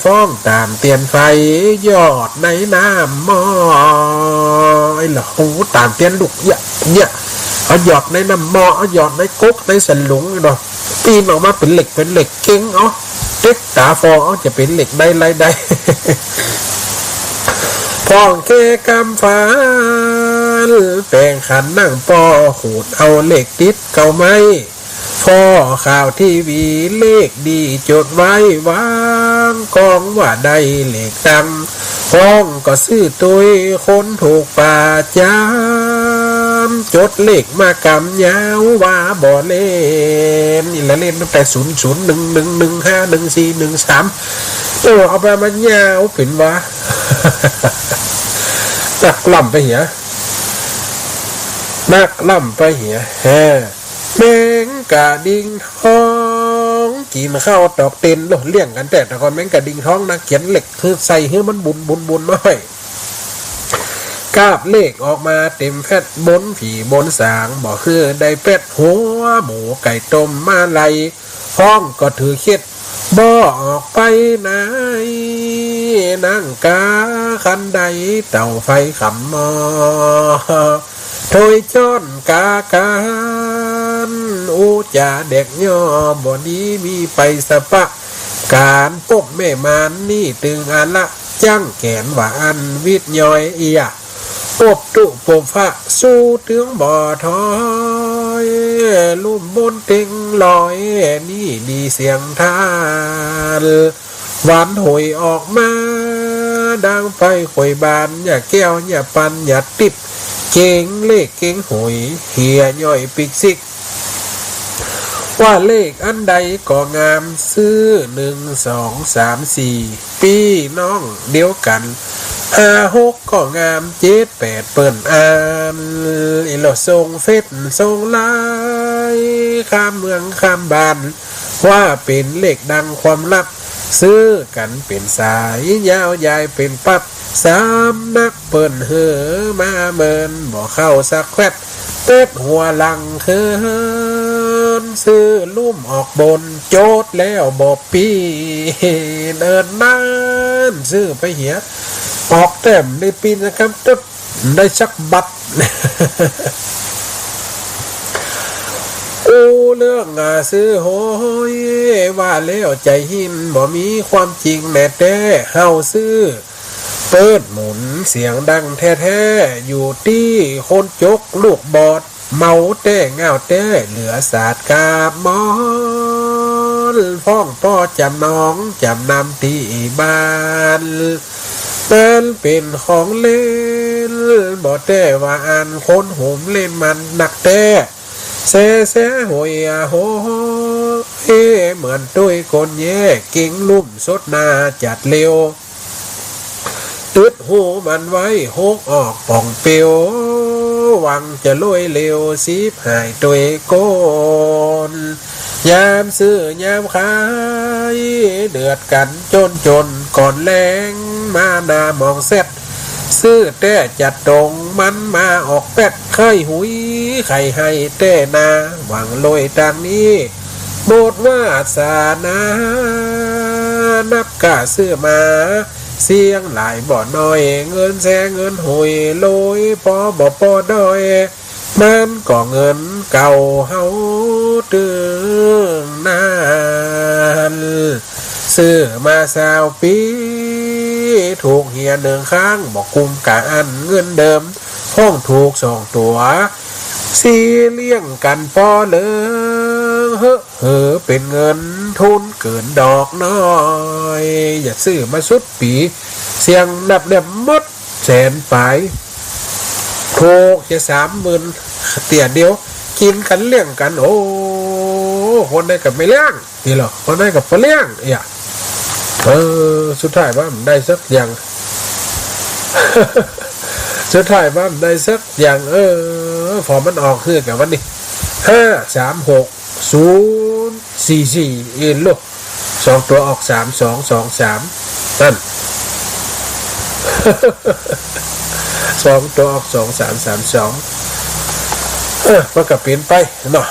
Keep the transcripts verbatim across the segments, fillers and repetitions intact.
ฟ้องต๋ามเตียนไฟ หยอดในน้ำหม้อ ไอ้ละหูต๋ามเตียนลูกเยียะเยียะ เอาหยอดในน้ำหม้อ เอาหยอดในก๊กในสลุงเนาะ ปีนออกมาเป๋นเหล็ก เป๋นเหล็กเก๋ง เอาเต็กต๋าฟอ เอาจะเป๋นเหล็กได้ไรได้ พ่องแค่กำฟัน แป๋งขันนั่งปอ ขูดเอาเหล็กติดเก๊าไม้ ฟ้อข่าวทีวี เลขดีจดไว้ วางกองว่าได้เลขดัง ฟ้องก็ซื้อตวย คนถูกประจ๋ำ จดเลขมากำยาวว่าบ่เล่น นี่ละเล่นตั้งแต่ ศูนย์ศูนย์ หนึ่งหนึ่ง หนึ่งห้า หนึ่งสี่ หนึ่งสาม โอ้ เอาไปมันยาวเป๋นว่า นักล่ำไปเหีย นักล่ำไปเหีย แฮ่ แมงกะดิ่งทอง กิ๋นข้าวตอกเต็น โล เลี้ยงกั๋นแต่ แต่ก่อนแมงกะดิ่งทองนะ เขียนเหล็กหื้อใส่หื้อมันบุนบุนบุนน้อย กาบเลขออกมาเต็มแฟด บนผีบนสาง บ่หื้อได้แป๊ด หัวหมูไก่ต้มมาลัย ฟ้องก็ถือเข็ด บ่ออกไปไหน นั่งกาคันได เตาไฟขำหม้อ ถ้วยจ้อนกากัน อู้จ๋าแดกย่อ บ่ดีมีไปสะปะ ก๋านปบแม่มานนี่ตึงอะละ จั้งแก๋นว่าอั้นวิดย้อยเอีย ปบตุ๊ปบฟะ สู้ตึงบ่ถอย ลุ่มบนเต็งลอย นี่ดีเสียงทาน หวานหวยออกมา ดังไฟขวยบาน อย่าแก้ว อย่าปัน อย่าติ๊บ เก๋งเลขเก๋งหวย เหียย่อยปิ๊กซิก ว่าเลขอันใดก็งาม ซื้อ หนึ่ง สอง สาม สี่ ปี้น้องเดียวกั๋น ห้า หก ก็งาม เจ็ด แปด เปิ้นอ่าน อีโลส่งเฟซส่งไลน์ข้ามเมืองข้ามบ้าน ว่าเป๋นเลขดังความลับ ซื้อกั๋นเป๋นสาย ยาวยายเป๋นปั๊บ สำนักเปิ้นหื้อมาเมิน บ่เข้าสักแควด เต็ดหัวหลังเคิน ซื้อลุ่มออกบน โจทย์แล้วบ่ปี้ เอิ้นนั่น ซื้อไปเหีย ออกแต้มได้ปี้นะครับ ตุ๊ด ได้สักบัตร อู้เรื่องอาซื้อหวย ว่าแล้วใจ๋หิน บ่มีความจริงแน่แต๊ เฮาซื้อ เปิ้นหมุนเสียงดังแท้ๆ อยู่ตี้คนจกลูกบอด เมาแต๊ ง่าวแต๊ เหลือสาดกาบมอน ฟ้องป้อจ๋ำนอง จ๋ำนำตี้บ้าน มันเป๋นของเล่น บ่แต๊ว่าอั้น คนหุมเล่นมันนักแต๊ แซ่แซ่หวยอะโหย เหมือนตุ้ยคนแย่ เก๋งลุ่มสดหน้าจัดเร็ว ตึดหูมันไว้ หกออกป่องเปลว หวังจะรวยเร็ว สิบหายตวยโกน ยามซื้อยามขาย เดือดกั๋นจนจน ก่อนแลงมาหน้ามองแซด ซื้อแต๊จัดตรง มันมาออกแป๊ด ใค่หุยใค่ไห้แต๊นา หวังรวยตางนี้ หมดวาสนา นับก้าซื้อมา เสี้ยงหลายบ่น้อย เงินแสนเงินหวย รวยปอบ่ปอด้อย มันก็เงินเก่าเฮาตึงนั้น ซื้อมาซาวปี๋ ถูกเหียหนึ่งครั้ง บ่กุ้มก้าอั้นเงินเดิม ห้องถูกสองตั๋ว สี่เลี้ยงกั๋นปอเหลิง เฮ้อ เหอเป๋นเงินทุนเกิ๋นดอกน้อย อย่าซื้อมาสุดปี๋ เสี่ยงนับแนบหมดแสนป๋าย ถูกจะสามหมื่นเตี้ยเดียว กิ๋นกั๋นเลี้ยงกั๋น โอ้ คนใดก็ไม่เลี้ยง นี่เหรอ คนใดก็บ่เลี้ยง เอี้ย เออ สุดท้ายมาบ่ได้สักอย่าง สุดท้ายมาบ่ได้สักอย่าง เออ พอมันออกคือกั๋นวันนี้ ห้าสามหก ศูนย์สี่สี่ เอ็นลูก สองตั๋วออก สามสองสองสาม นั่น สองตั๋วออก สองสามสามสอง เออ มันก็เป๋นไปเนาะ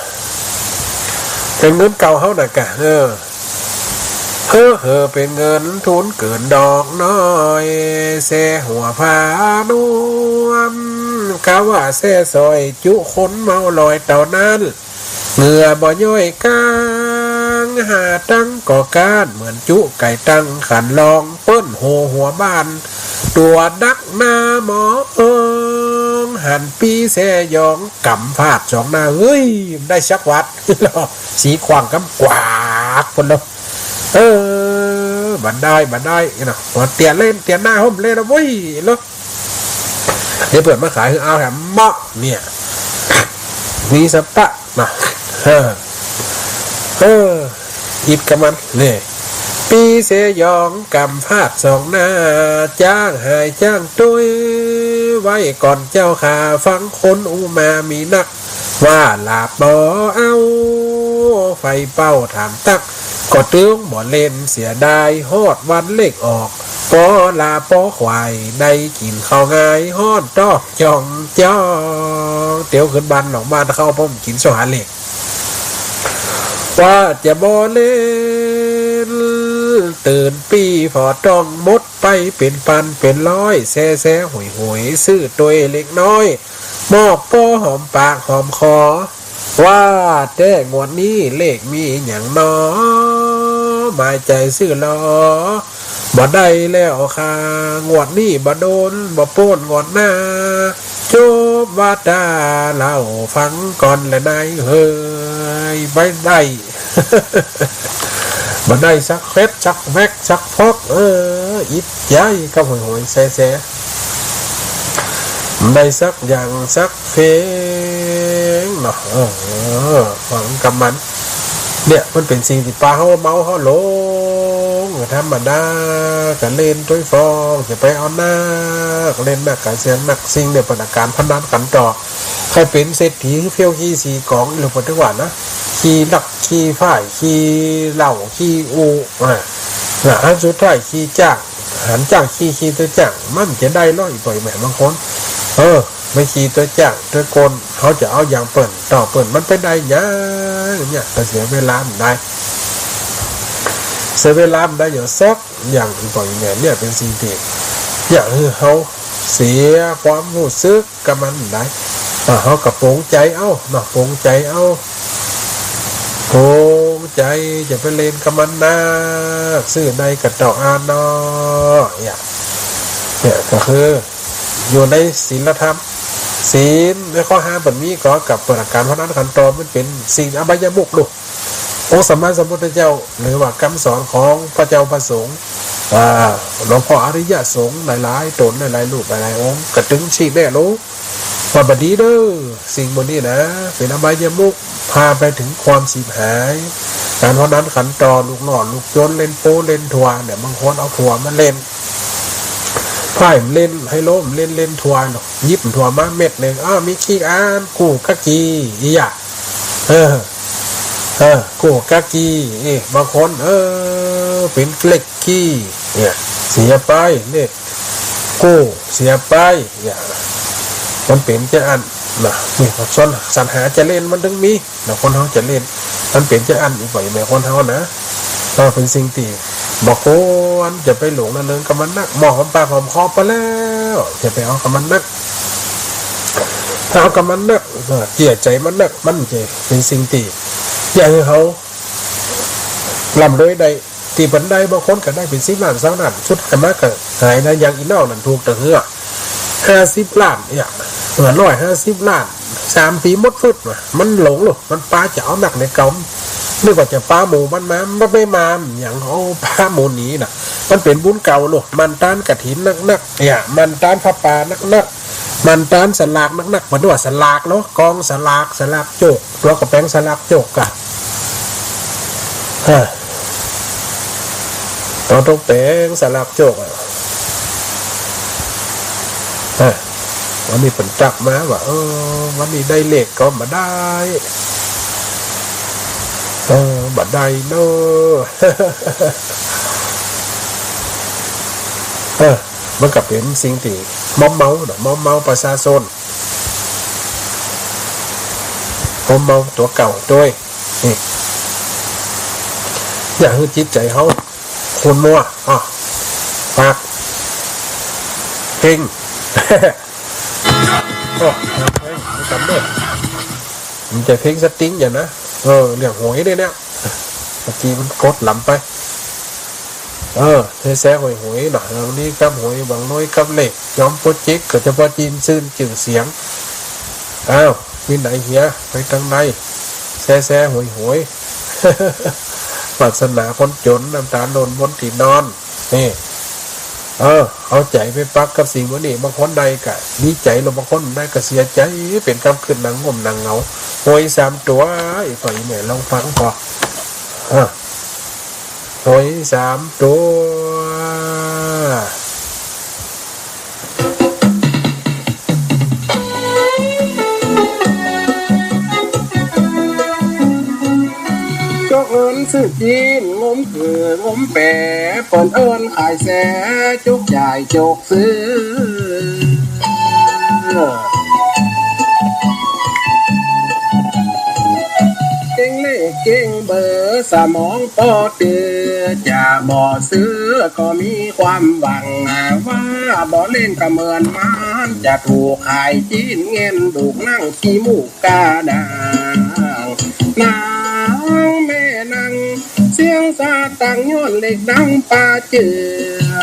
เป๋นเงินเก่าเฮานั่นกะ เออ เฮ้อเห่อเป๋นเงินทุนเกินดอกน้อย แซ่หัวผ้านวม กาว่าแซ่สร้อยจุคนเมาลอยเต้านั้น เหงื่อบ่ย่อยก้าง หาตังก็ก้าน เหมือนจุไก่ตังขันลอง เปิ้นโหหัวบ้าน ตั๋วดักหน้าหมอง หันปี้แซ่หยอง ก๋ำฟาดสองหน้า เฮ้ย บ่ได้สักวัด สีขว้างกำกวากพุ้นแล้ว เออ บ่ได้ บ่ได้เนาะ ว่าเตียเล่น เตียหน้าห้มเล่นนะเว้ย แล้ว เดี๋ยวเปิ้นมาขายหื้อเอาแหมเมาะเนี่ย มีสะปะนะ เออ เออ อิดกะมันเนี่ย ปี้แซ่หยองก๋ำฟาดสองหน้า จ้างหายจ้างตุ้ย ไว้ก่อนเจ้าข้า ฟังคนอู้มามีนัก ว่าหลาบบ่เอา ไฟเป้าถามตัก ก็ตึงบ่เล่นเสียดาย ฮอดวันเลขออก ปอลาปอควาย ได้กิ๋นข้าวงาย ฮ้อนต๊อกจ่องจ่อง เตียวขึ้นบ้านหนองบ้านเข้า ป้อมกิ๋นเซาะหาเลข ว่าจะบ่เล่น ตื่นปี้ผ่อต้อง หมดไปเป๋นปันเป๋นร้อย แซ่แซ่หวยหวย ซื้อตวยเล็กน้อย มอบปอหอมปากหอมคอ ว่าแต่งวดนี้เลขมีหยังหนอ หมายใจ๋ซื่อหลอ บ่ได้แล้วข้า งวดนี้บ่โดน บ่ป๊นงวดหน้า จบว่าต๋าเล่าฟังก่อนแหละนายเฮย บ่ได้ บ่ได้สักเฟ็ดสักแว็กสักฟอก เออ อิดใจ๋กับหวยหวยแซ่แซ่ บ่ได้สักอย่างสักเพลงเนาะ เออ ฟังกำมัน เนี่ย มันเป๋นสิ่งตี้ปาเฮาเมาเฮาหลง ธรรมดา กะเล่นตวยฟอง จะไปเอานัก เล่นนักกะเสียนัก สิ่งเนี่ยเปิ้นเอาก๋านพนันขันต่อ ใค่เป๋นเศรษฐี เฟี้ยวขี้สี่ก๋อง อีหลูเปิ้นตึงว่านะ ขี้ลัก ขี้ฝ้าย ขี้เหล้า ขี้อู้ อ่า อ่า อันสุดท้ายขี้จ้าง หันจ้างขี้ ขี้ตั๋วจ้าง มันจะได้ลออีกบ่อยแหมบางคน เออ ไปขี้ตั๋วจ้างตั๋วกล เฮาจะเอาอย่างเปิ้น ต่อเปิ้น มันไปได้หยังเนี่ย ก็เสียเวลาบ่ได้ เสียเวลาบ่ได้อย่างสักอย่างอีกบ่อยแหม เนี่ยเป๋นสิ่งตี้ อยากหื้อเฮาเสียความฮู้สึก กับมันได้ อ่า เฮาก็ปรงใจ๋เอาเนาะ ปรงใจ๋เอา ปรงใจ๋จะไปเล่นกับมันนัก ซื้อได้ก็ต้องอ่านเนาะ เนี่ย เนี่ยก็คือ อยู่ในศีลธรรม ศีลในข้อห้ามบ่มี ก็กับเปิ้นเอาก๋านพนันขันต่อ มันเป๋นสิ่งอบายมุขลูก องค์สัมมาสัมพุทธเจ้า หรือว่ากำสอนของพระเจ้าพระสงฆ์ อ่า หลวงพ่ออริยสงฆ์หลายๆ ต๋น หลายๆ รูป หลายๆ องค์ ก็ตึงชี้แนะลูก ว่าบ่ดีเด้อ สิ่งหมู่นี้นะ เป๋นอบายมุข พาไปเถิงความฉิบหาย ก๋านพนันขันต่อ ลูกหลอดลูกจ๋น เล่นโป๊เล่นถั่ว เนี่ย บางคนเอาถั่วมาเล่น ไพ่เล่น ไฮโลเล่น เล่นถั่วเนาะ หยิบถั่วมาเม็ดนึ่ง อ้าว มีขี้อัน กู้กากี อีหยัง เออ เออ กู้กากี เอ้ย บางคน เออ เป๋นเลขขี้ เนี่ย เสียไป เลขกู้ เสียไป เนี่ย มันเป๋นจะอั้นนะ นี่ ส่วนสัญหาจะเล่นมันตึงมีนะ คนเฮาจะเล่น มันเป๋นจะอั้นอีกบ่อยแหมคนเฮานะ ก็เป๋นสิ่งตี้บ่ควรจะไปหลงระเริงกับมันนัก หม้อหอมปากหอมคอไปแล้ว จะไปเอากับมันนัก ถ้าเอากับมันนัก เออ เกลี้ยใจ๋มันนัก มันจะเป๋นสิ่งตี้ อย่าหื้อเฮาร่ำรวยได้ ตี้เปิ้นได้ บางคนก็ได้เป๋นสิบล้าน ซาวล้าน สุดท้ายมาก็หายนะ อย่างอี้น้องนั้นถูกตะเฮือ ห้าสิบล้าน เนี่ย เออ ร้อยห้าสิบล้าน สามปี๋หมดฟึดว่ะ มันหลงลูก มันปาจะเอานักในเก่า นึกว่าจะปาหมู่มันมา มันบ่มา มันหยัง เอาปาหมู่หนีน่ะ มันเป๋นบุญเก่าลูก มันต้านกฐินนักๆ เนี่ย มันต้านผ้าป่านักๆ มันต้านสลากนักๆ เปิ้นว่าสลากเนาะ กองสลาก สลากโจค ตั๋วก็แป๋งสลากโจคกะ ฮะ ตั๋วต้องแป๋งสลากโจคอะ ฮะ วันนี้เปิ้นตักมาว่า เออ วันนี้ได้เลขก็บ่ได้ เออ บ่ได้เนาะ เออ มันก็เป๋นสิ่งตี้มอมเมาเนาะ มอมเมาประชาชน มอมเมาตั๋วเก่าตวย นี่ อย่าหื้อจิตใจ๋เฮา ปูนมั่ว อ้อ ปาก เพ่ง โอ้ เพ่ง ไม่จำเด้อ มันจะเพ่งสตริงอย่างนะ เออ เรื่องหวยเนี่ย เนี่ย เมื่อกี้มันกดล้ำไป เออ แซ่ๆ หวยๆ หน่อย เออ วันนี้กำหวย หวังรวยกำเลข จอมโปรเจกต์ ก็เฉพาะจีนซื่นจื่อเสียง อ้าว ไปไหนเหีย ไปตางใน แซ่ๆ หวยๆ วาสนาคนจน น้ำตาล่นบนตี้นอน นี่ เออ เอาใจ๋ไปปักกับสิ่งหมู่นี้ บางคนได้ก็ดีใจ๋ แล้วบางคนบ่ได้ก็เสียใจ๋ เป๋นกำกึ๊ดหนังง่มหนังเหงา หวยสามตั๋ว ไอ้ป้ออีแม่ลองฟังก่อ เออ หวยสามตั๋ว จกเงินซื้อจีน งมเขือ งมแป๋ เปิ้นเอิ้นขายแส จกจ่ายจกซื้อ เก่งเลขเก่งเบอร์ สมองปอเตื้อ จะบ่ซื้อก็มีความหวัง ว่าบ่เล่นก็เหมือนมัน จะถูกขายจีน เงินดูกนั่งขี้มูกกาด่าง นางแม่นาง เสี้ยงสตางค์ย้อนเลขดังปาเจื้อ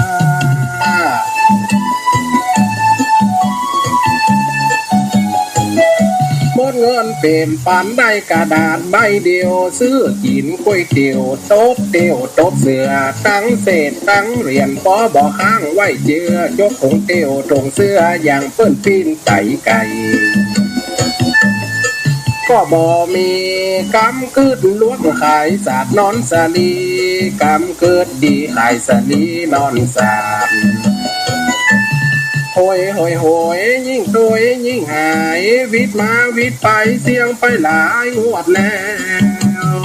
หมดเงินเป๋นปัน ได้กระดาษใบเดียว ซื้อกิ๋นก๋วยเตี๋ยว ตบเตี้ยวตบเสื้อ ตังค์เศษตังค์เหรียญ ปอบ่ค้างไว้เจื้อ จกถุงเตี้ยวถุงเสื้อ อย่างเปิ้นปิ้นไตไก่ ก็บ่มี กำกึ๊ดลวงขายสาดนอนสลี กำกึ๊ดดีขายสลีนอนสาด โหย โหย โหย ยิ่งตวยยิ่งหาย วิดมาวิดไป เสี้ยงไปหลายงวดแล้ว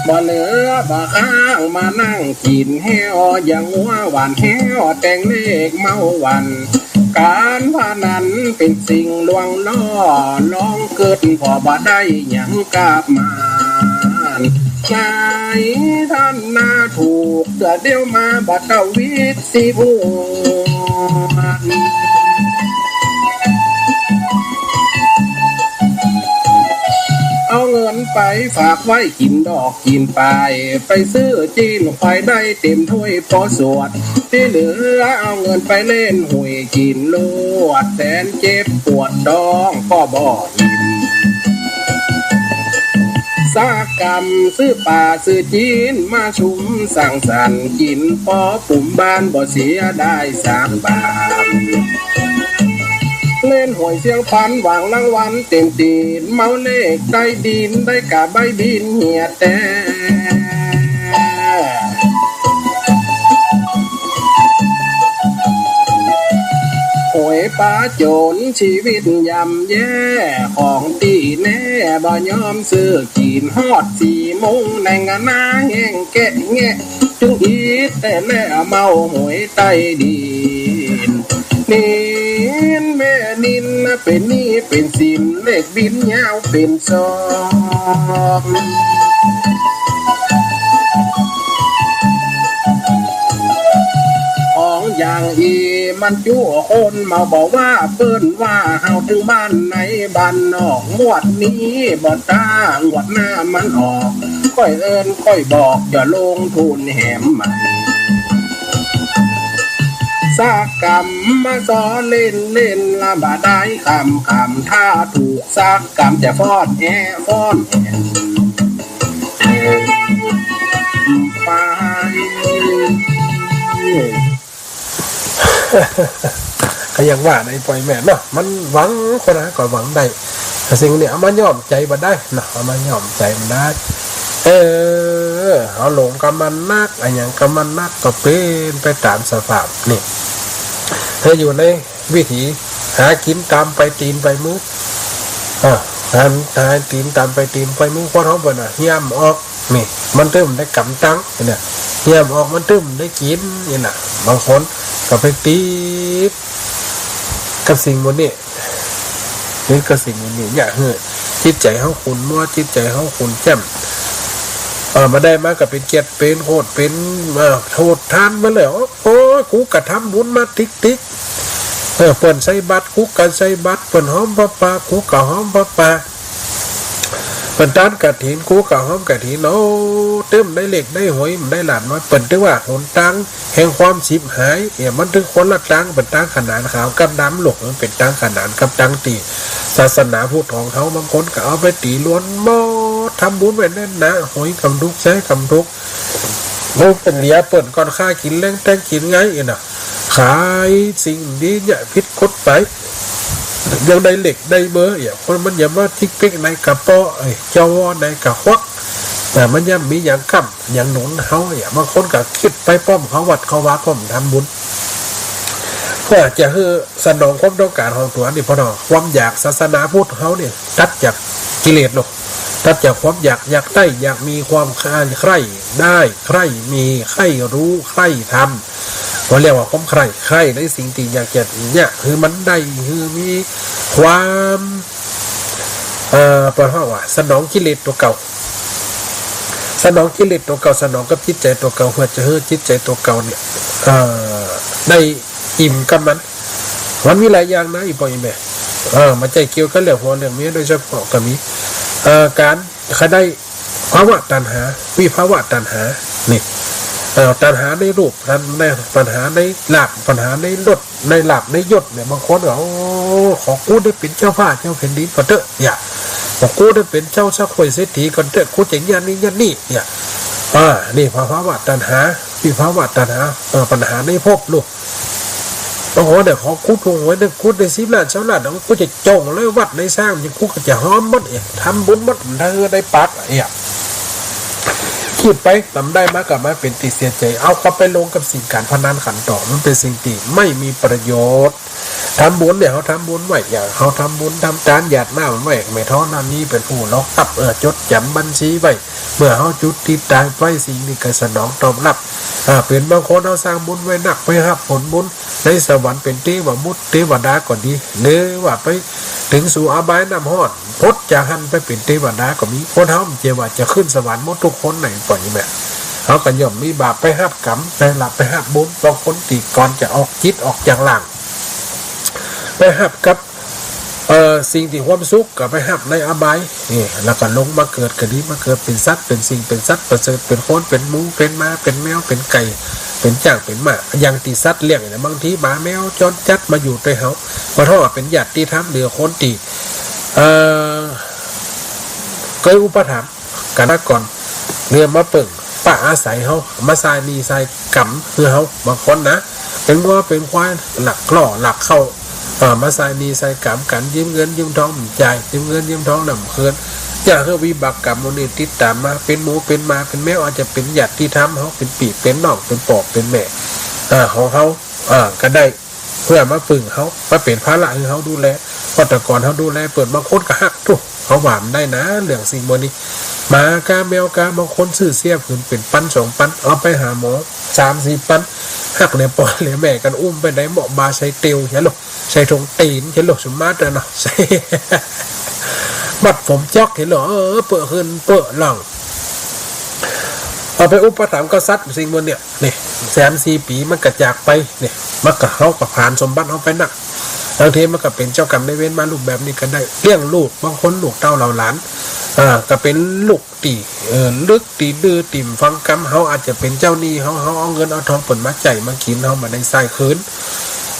บ่เหลือบ่ค้าง มานั่งกิ๋นแฮ้ว อย่างงัวหว่านแฮ้ว แต่งเลขเมาหวั่น ก๋านพนันเป๋นสิ่งลวงล่อ ลองกึ๊ดผ่อบ่ได้หยังกลับมา ไหนท่านนาถูก เตื้อเดียวมาบ่เต้าวิทย์สีพวน เอาเงินไปฝากไว้กิ๋นดอกกิ๋นปาย ไปซื้อจีนควายได้เต็มถ้วยปอสวด ตี้เหลือเอาเงินไปเล่นหวยกิ๋นลวด แสนเจ็บปวดต๊องก็บ่อิ่ม สักกำซื้อป๋าซื้อจีนมาชุมสังสรรค์ กิ๋นปอปุ๋มบ้านบ่เสียดายสักบาท เล่นหวยเสี้ยงพันหวังรางวัลเต็มตี๋น เมาเลขใต้ดินได้กาใบ้บินเหียแต๊ หวยป๋าจ๋นชีวิตย่ำแย่ ของตี้แน่บ่ยอมซื้อกิ๋น ฮอดสี่โมงแน่งหน้าแห้งแกะแงะ จึงอิดแต่แลเมาหวยใต้ดิน นินแม่นินเป๋นหนี้เป๋นสิน เลขบินยาวเป๋นซอก ของอย่างอี้มันจั๊วคนเมา บ่ว่าเปิ้นว่าเฮา ตึงบ้านในบ้านนอก งวดนี้บ่ต้า งวดหน้ามันออก ก้อยเอิ้นก้อยบอก จะลงทุนแหมใหม่ สักกำมาซ้อเล่นเล่น ละบ่ได้คำคำ ถ้าถูกสักกำ จะฟ้อนแอะฟ้อนแอะไป ก็อย่างว่าในป้อแม่เนาะ มันหวังคนนะก็หวังได้ แต่สิ่งนี้เอามาย้อมใจ๋บ่ได้เนาะ เอามาย้อมใจ๋บ่ได้ เออ เอาหลงกำมันนัก อะหยังกำมันนัก ก็เป๋นไปต๋ามสภาพนี่ ให้อยู่ในวิถีหากิ๋นต๋ามไปตี๋นไปมือ อ่า หา หาตี๋นต๋ามไปตี๋นไปมือ คนเฮาเปิ้นน่ะ เหียมออก นี่ มันตึงได้กำตังค์ เนี่ย เหียมออกมันตึงได้กิ๋น นี่น่ะ บางคนก็ไปติดกับสิ่งหมู่นี้ ติดกับสิ่งหมู่นี้ อย่าหื้อ เจ จิตใจ๋เฮาขุ่นมัว จิตใจ๋เฮาขุ่นแจ้ม เออ บ่ได้มาก็เป๋นเกียรติ เป๋นโหด เป๋น เอ่อ โหดทานมาเลย โอ้ โอ้ย กูก็ทำบุญมาติ๊กๆ เออ เปิ้นใส่บาตร กูก็ใส่บาตร เปิ้นหอมผ้าป่า กูก็หอมผ้าป่า เปิ้นตานกฐิน กูก็หอมกฐิน โอ้ ตึงได้เลขได้หวย บ่ได้หลาบน้อย เปิ้นตึงว่าหนตางแห่งความฉิบหาย เนี่ย มันตึงคนละตาง เป๋นตางขนาน ขาวกับดำ ลูก มันเป๋นตางขนานกับตางตี้ ศาสนาพุทธของเฮา บางคนก็เอาไปตี๋ลวนหมด ทำบุญไว้แน่นหนา หวยกำถูก ใช้กำถูก โอ้ เป๋นเหลือเปิ้นก่อนค่ากิ๋นแลงแต่งกิ๋นไง เอ็นะ ขายสิ่งตี้เนี่ยผิดกฎหมาย ยังได้เลขได้เบอร์ เนี่ย คนมันยังมาติ๊กปิ๊กในกระเป๋า เอ้ย เจ้าว่าในกระควัก แต่มันยังมีหยังค้ำหยังหนุนเฮา เนี่ย บางคนก็กึ๊ดไปป้อมเข้าวัดเข้าวาป้อมทำบุญ เพื่อจะหื้อสนองความต้องก๋านของตั๋วนี่พ่อเนาะ ความอยาก ศาสนาพุทธเฮาเนี่ย ตัดจากกิเลสเนาะ ตัดจากความอยาก อยากได้ อยากมี ความใคร่ได้ ใคร่มี ใคร่ฮู้ ใคร่ทำ ก็เรียกว่าความใคร่ ใคร่ในสิ่งตี้อยากจะเนี่ย หื้อมันได้ หื้อมีความ เอ่อ เปิ้นฮ้องว่า สนองกิเลสตั๋วเก่า สนองกิเลสตั๋วเก่า สนองกับจิตใจ๋ตั๋วเก่า เพื่อจะหื้อจิตใจ๋ตั๋วเก่าเนี่ย เอ่อ ได้อิ่มกับมัน มันมีหลายอย่างนะ อี่ป้ออี่แม่ เออ บ่ใจ้เกี่ยวกับเรื่องผัวเรื่องเมียโดยเฉพาะก็มี เอ่อ ก๋านใค่ได้ภาวะตัณหา วิภาวะตัณหา นี่ เอ่อ ตัณหาในรูป ตัณ- ใน ตัณหาในลาภ ตัณหาในรส ในลาภในยศเนี่ย บางคนก็ โอ้ ขอกูได้เป๋นเจ้าฟ้าเจ้าแผ่นดินก่อนเต๊อะ เนี่ย ขอกูได้เป๋นเจ้าสักห้วยเศรษฐีก่อนเต๊อะ กูจะอย่างนี้อย่างนี้ เนี่ย อ่า นี่ภาวะตัณหา วิภาวะตัณหา เอ่อ ตัณหาในภพลูก บางคนเนี่ย ขอกูถูกหวยเนี่ย กูได้สิบล้าน ซาวล้าน กูจะจ้องเลยวัดไหนสร้าง กูก็จะหอมหมด เนี่ย ทำบุญหมด ถ้าได้ปาก เนี่ย กึ๊ดไป ตำได้มาก็มาเป๋นตี้เสียใจ๋ เอาก็ไปลงกับสิ่งก๋านพนันขันต่อ มันเป๋นสิ่งตี้ไม่มีประโยชน์ ทำบุญเนี่ย เฮาทำบุญไว้ อย่างเฮาทำบุญทำตานหยาดน้ำไว้ แม่ธรณีเป๋นผู้รองรับ เออ จดจ๋ำบัญชีไว้ เมื่อเฮาจุติต๋ายไป สิ่งนี้ก็สนองตอบรับ อ่า เป๋นบางคนเฮาสร้างบุญไว้นัก ไปฮับผลบุญในสวรรค์ เป๋นเตวบุตรเตวดาก็ดี หรือว่าไปเถิงสู่อบายน้ำฮ้อน ป๊ดจากหั้นไปเป๋นเตวดาก็มี คนเฮาบ่ใจ้ว่าจะขึ้นสวรรค์หมดกู้คนใน ป้ออี่แม่ เฮาก็ย่อมมีบาปไปฮับกรรม ไปฮับ ไปฮับบุญ บางคนตี้ก่อนจะออกจิตออกจากร่าง ไปฮับกับ เอ่อ สิ่งตี้ความสุขก็ไปฮับในอบาย นี่ แล้วก็ลงมาเกิดก็ดี มาเกิดเป๋นสัตว์ เป๋นสิ่ง เป๋นสัตว์ประเสริฐ เป๋นคน เป๋นหมู เป๋นหมา เป๋นแมว เป๋นไก่ เป๋นจ๊าง เป๋นม้า อย่างตี้สัตว์เลี้ยงเนี่ย บางทีหมาแมวจ๋รจัดมาอยู่ตวยเฮา บ่เท่าว่าเป๋นญาติธรรม หรือคนตี้ เอ่อ เกยอุปถัมภ์กั๋นมาก่อน หรือมาเปิ่งปะอาศัยเฮา มาใส่หนี้ใส่กรรมหื้อเฮา บางคนนะ เป๋นงัวเป๋นควาย ลักล้อลักเข้า เอ่อ มาใส่หนี้ใส่กรรมกั๋น ยืมเงินยืมทองบ่จ่าย ยืมเงินยืมทองบ่คืน อย่างหื้อวิบากกรรมหมู่นี้ติดต๋ามมา เป๋นหมูเป๋นหมาเป๋นแมว อาจจะเป๋นญาติธรรมเฮา เป๋นปี้เป๋นน้อง เป๋นป้อเป๋นแม่ เอ่อ ของเฮา เอ่อ ก็ได้ เปื้อมาปึ้งเฮา มาเป๋นภาระหื้อเฮาดูแล เพราะแต่ก่อนเฮาดูแลเปิ้น บางคนก็ฮัก ตุ๊ เฮาว่าบ่ได้นะ เรื่องสิ่งหมู่นี้ หมากาแมวกา บางคนซื้อเสียผืนเป๋นปันสองปัน เอาไปหาหมอสามสี่ปัน ฮักเหลือป้อเหลือแม่กั๋น อุ้มไปไหนเหมาะบ่าใส่เตียว เหียโหละ ใส่ถงตี๋น เหียโหละ สมมาตรเนาะ ใส่ มัดผมจ๊อก เหียโหละ เออ เปิ้อหื้นเปิ้อหลัง เอาไปอุปถัมภ์กับสัตว์สิ่งหมู่เนี่ย นี่ สามสี่ปี๋มันก็จากไป นี่ มันก็ เฮาก็ผลาญสมบัติเฮาไปนัก บางทีมันก็เป๋นเจ้ากรรมนายเวรมารูปแบบนี้ก็ได้ เลี้ยงลูก บางคนลูกเต้าเหล่าหลาน อ่า ก็เป๋นลูกตี้ เอ่อ ลึกตี้ดื้อตี้บ่ฟังกำ เฮาอาจจะเป๋นเจ้าหนี้เฮา เฮาเอาเงินเอาทองเปิ้นมาใจ๊มากิ๋น เฮาบ่ได้ใจ๊คืน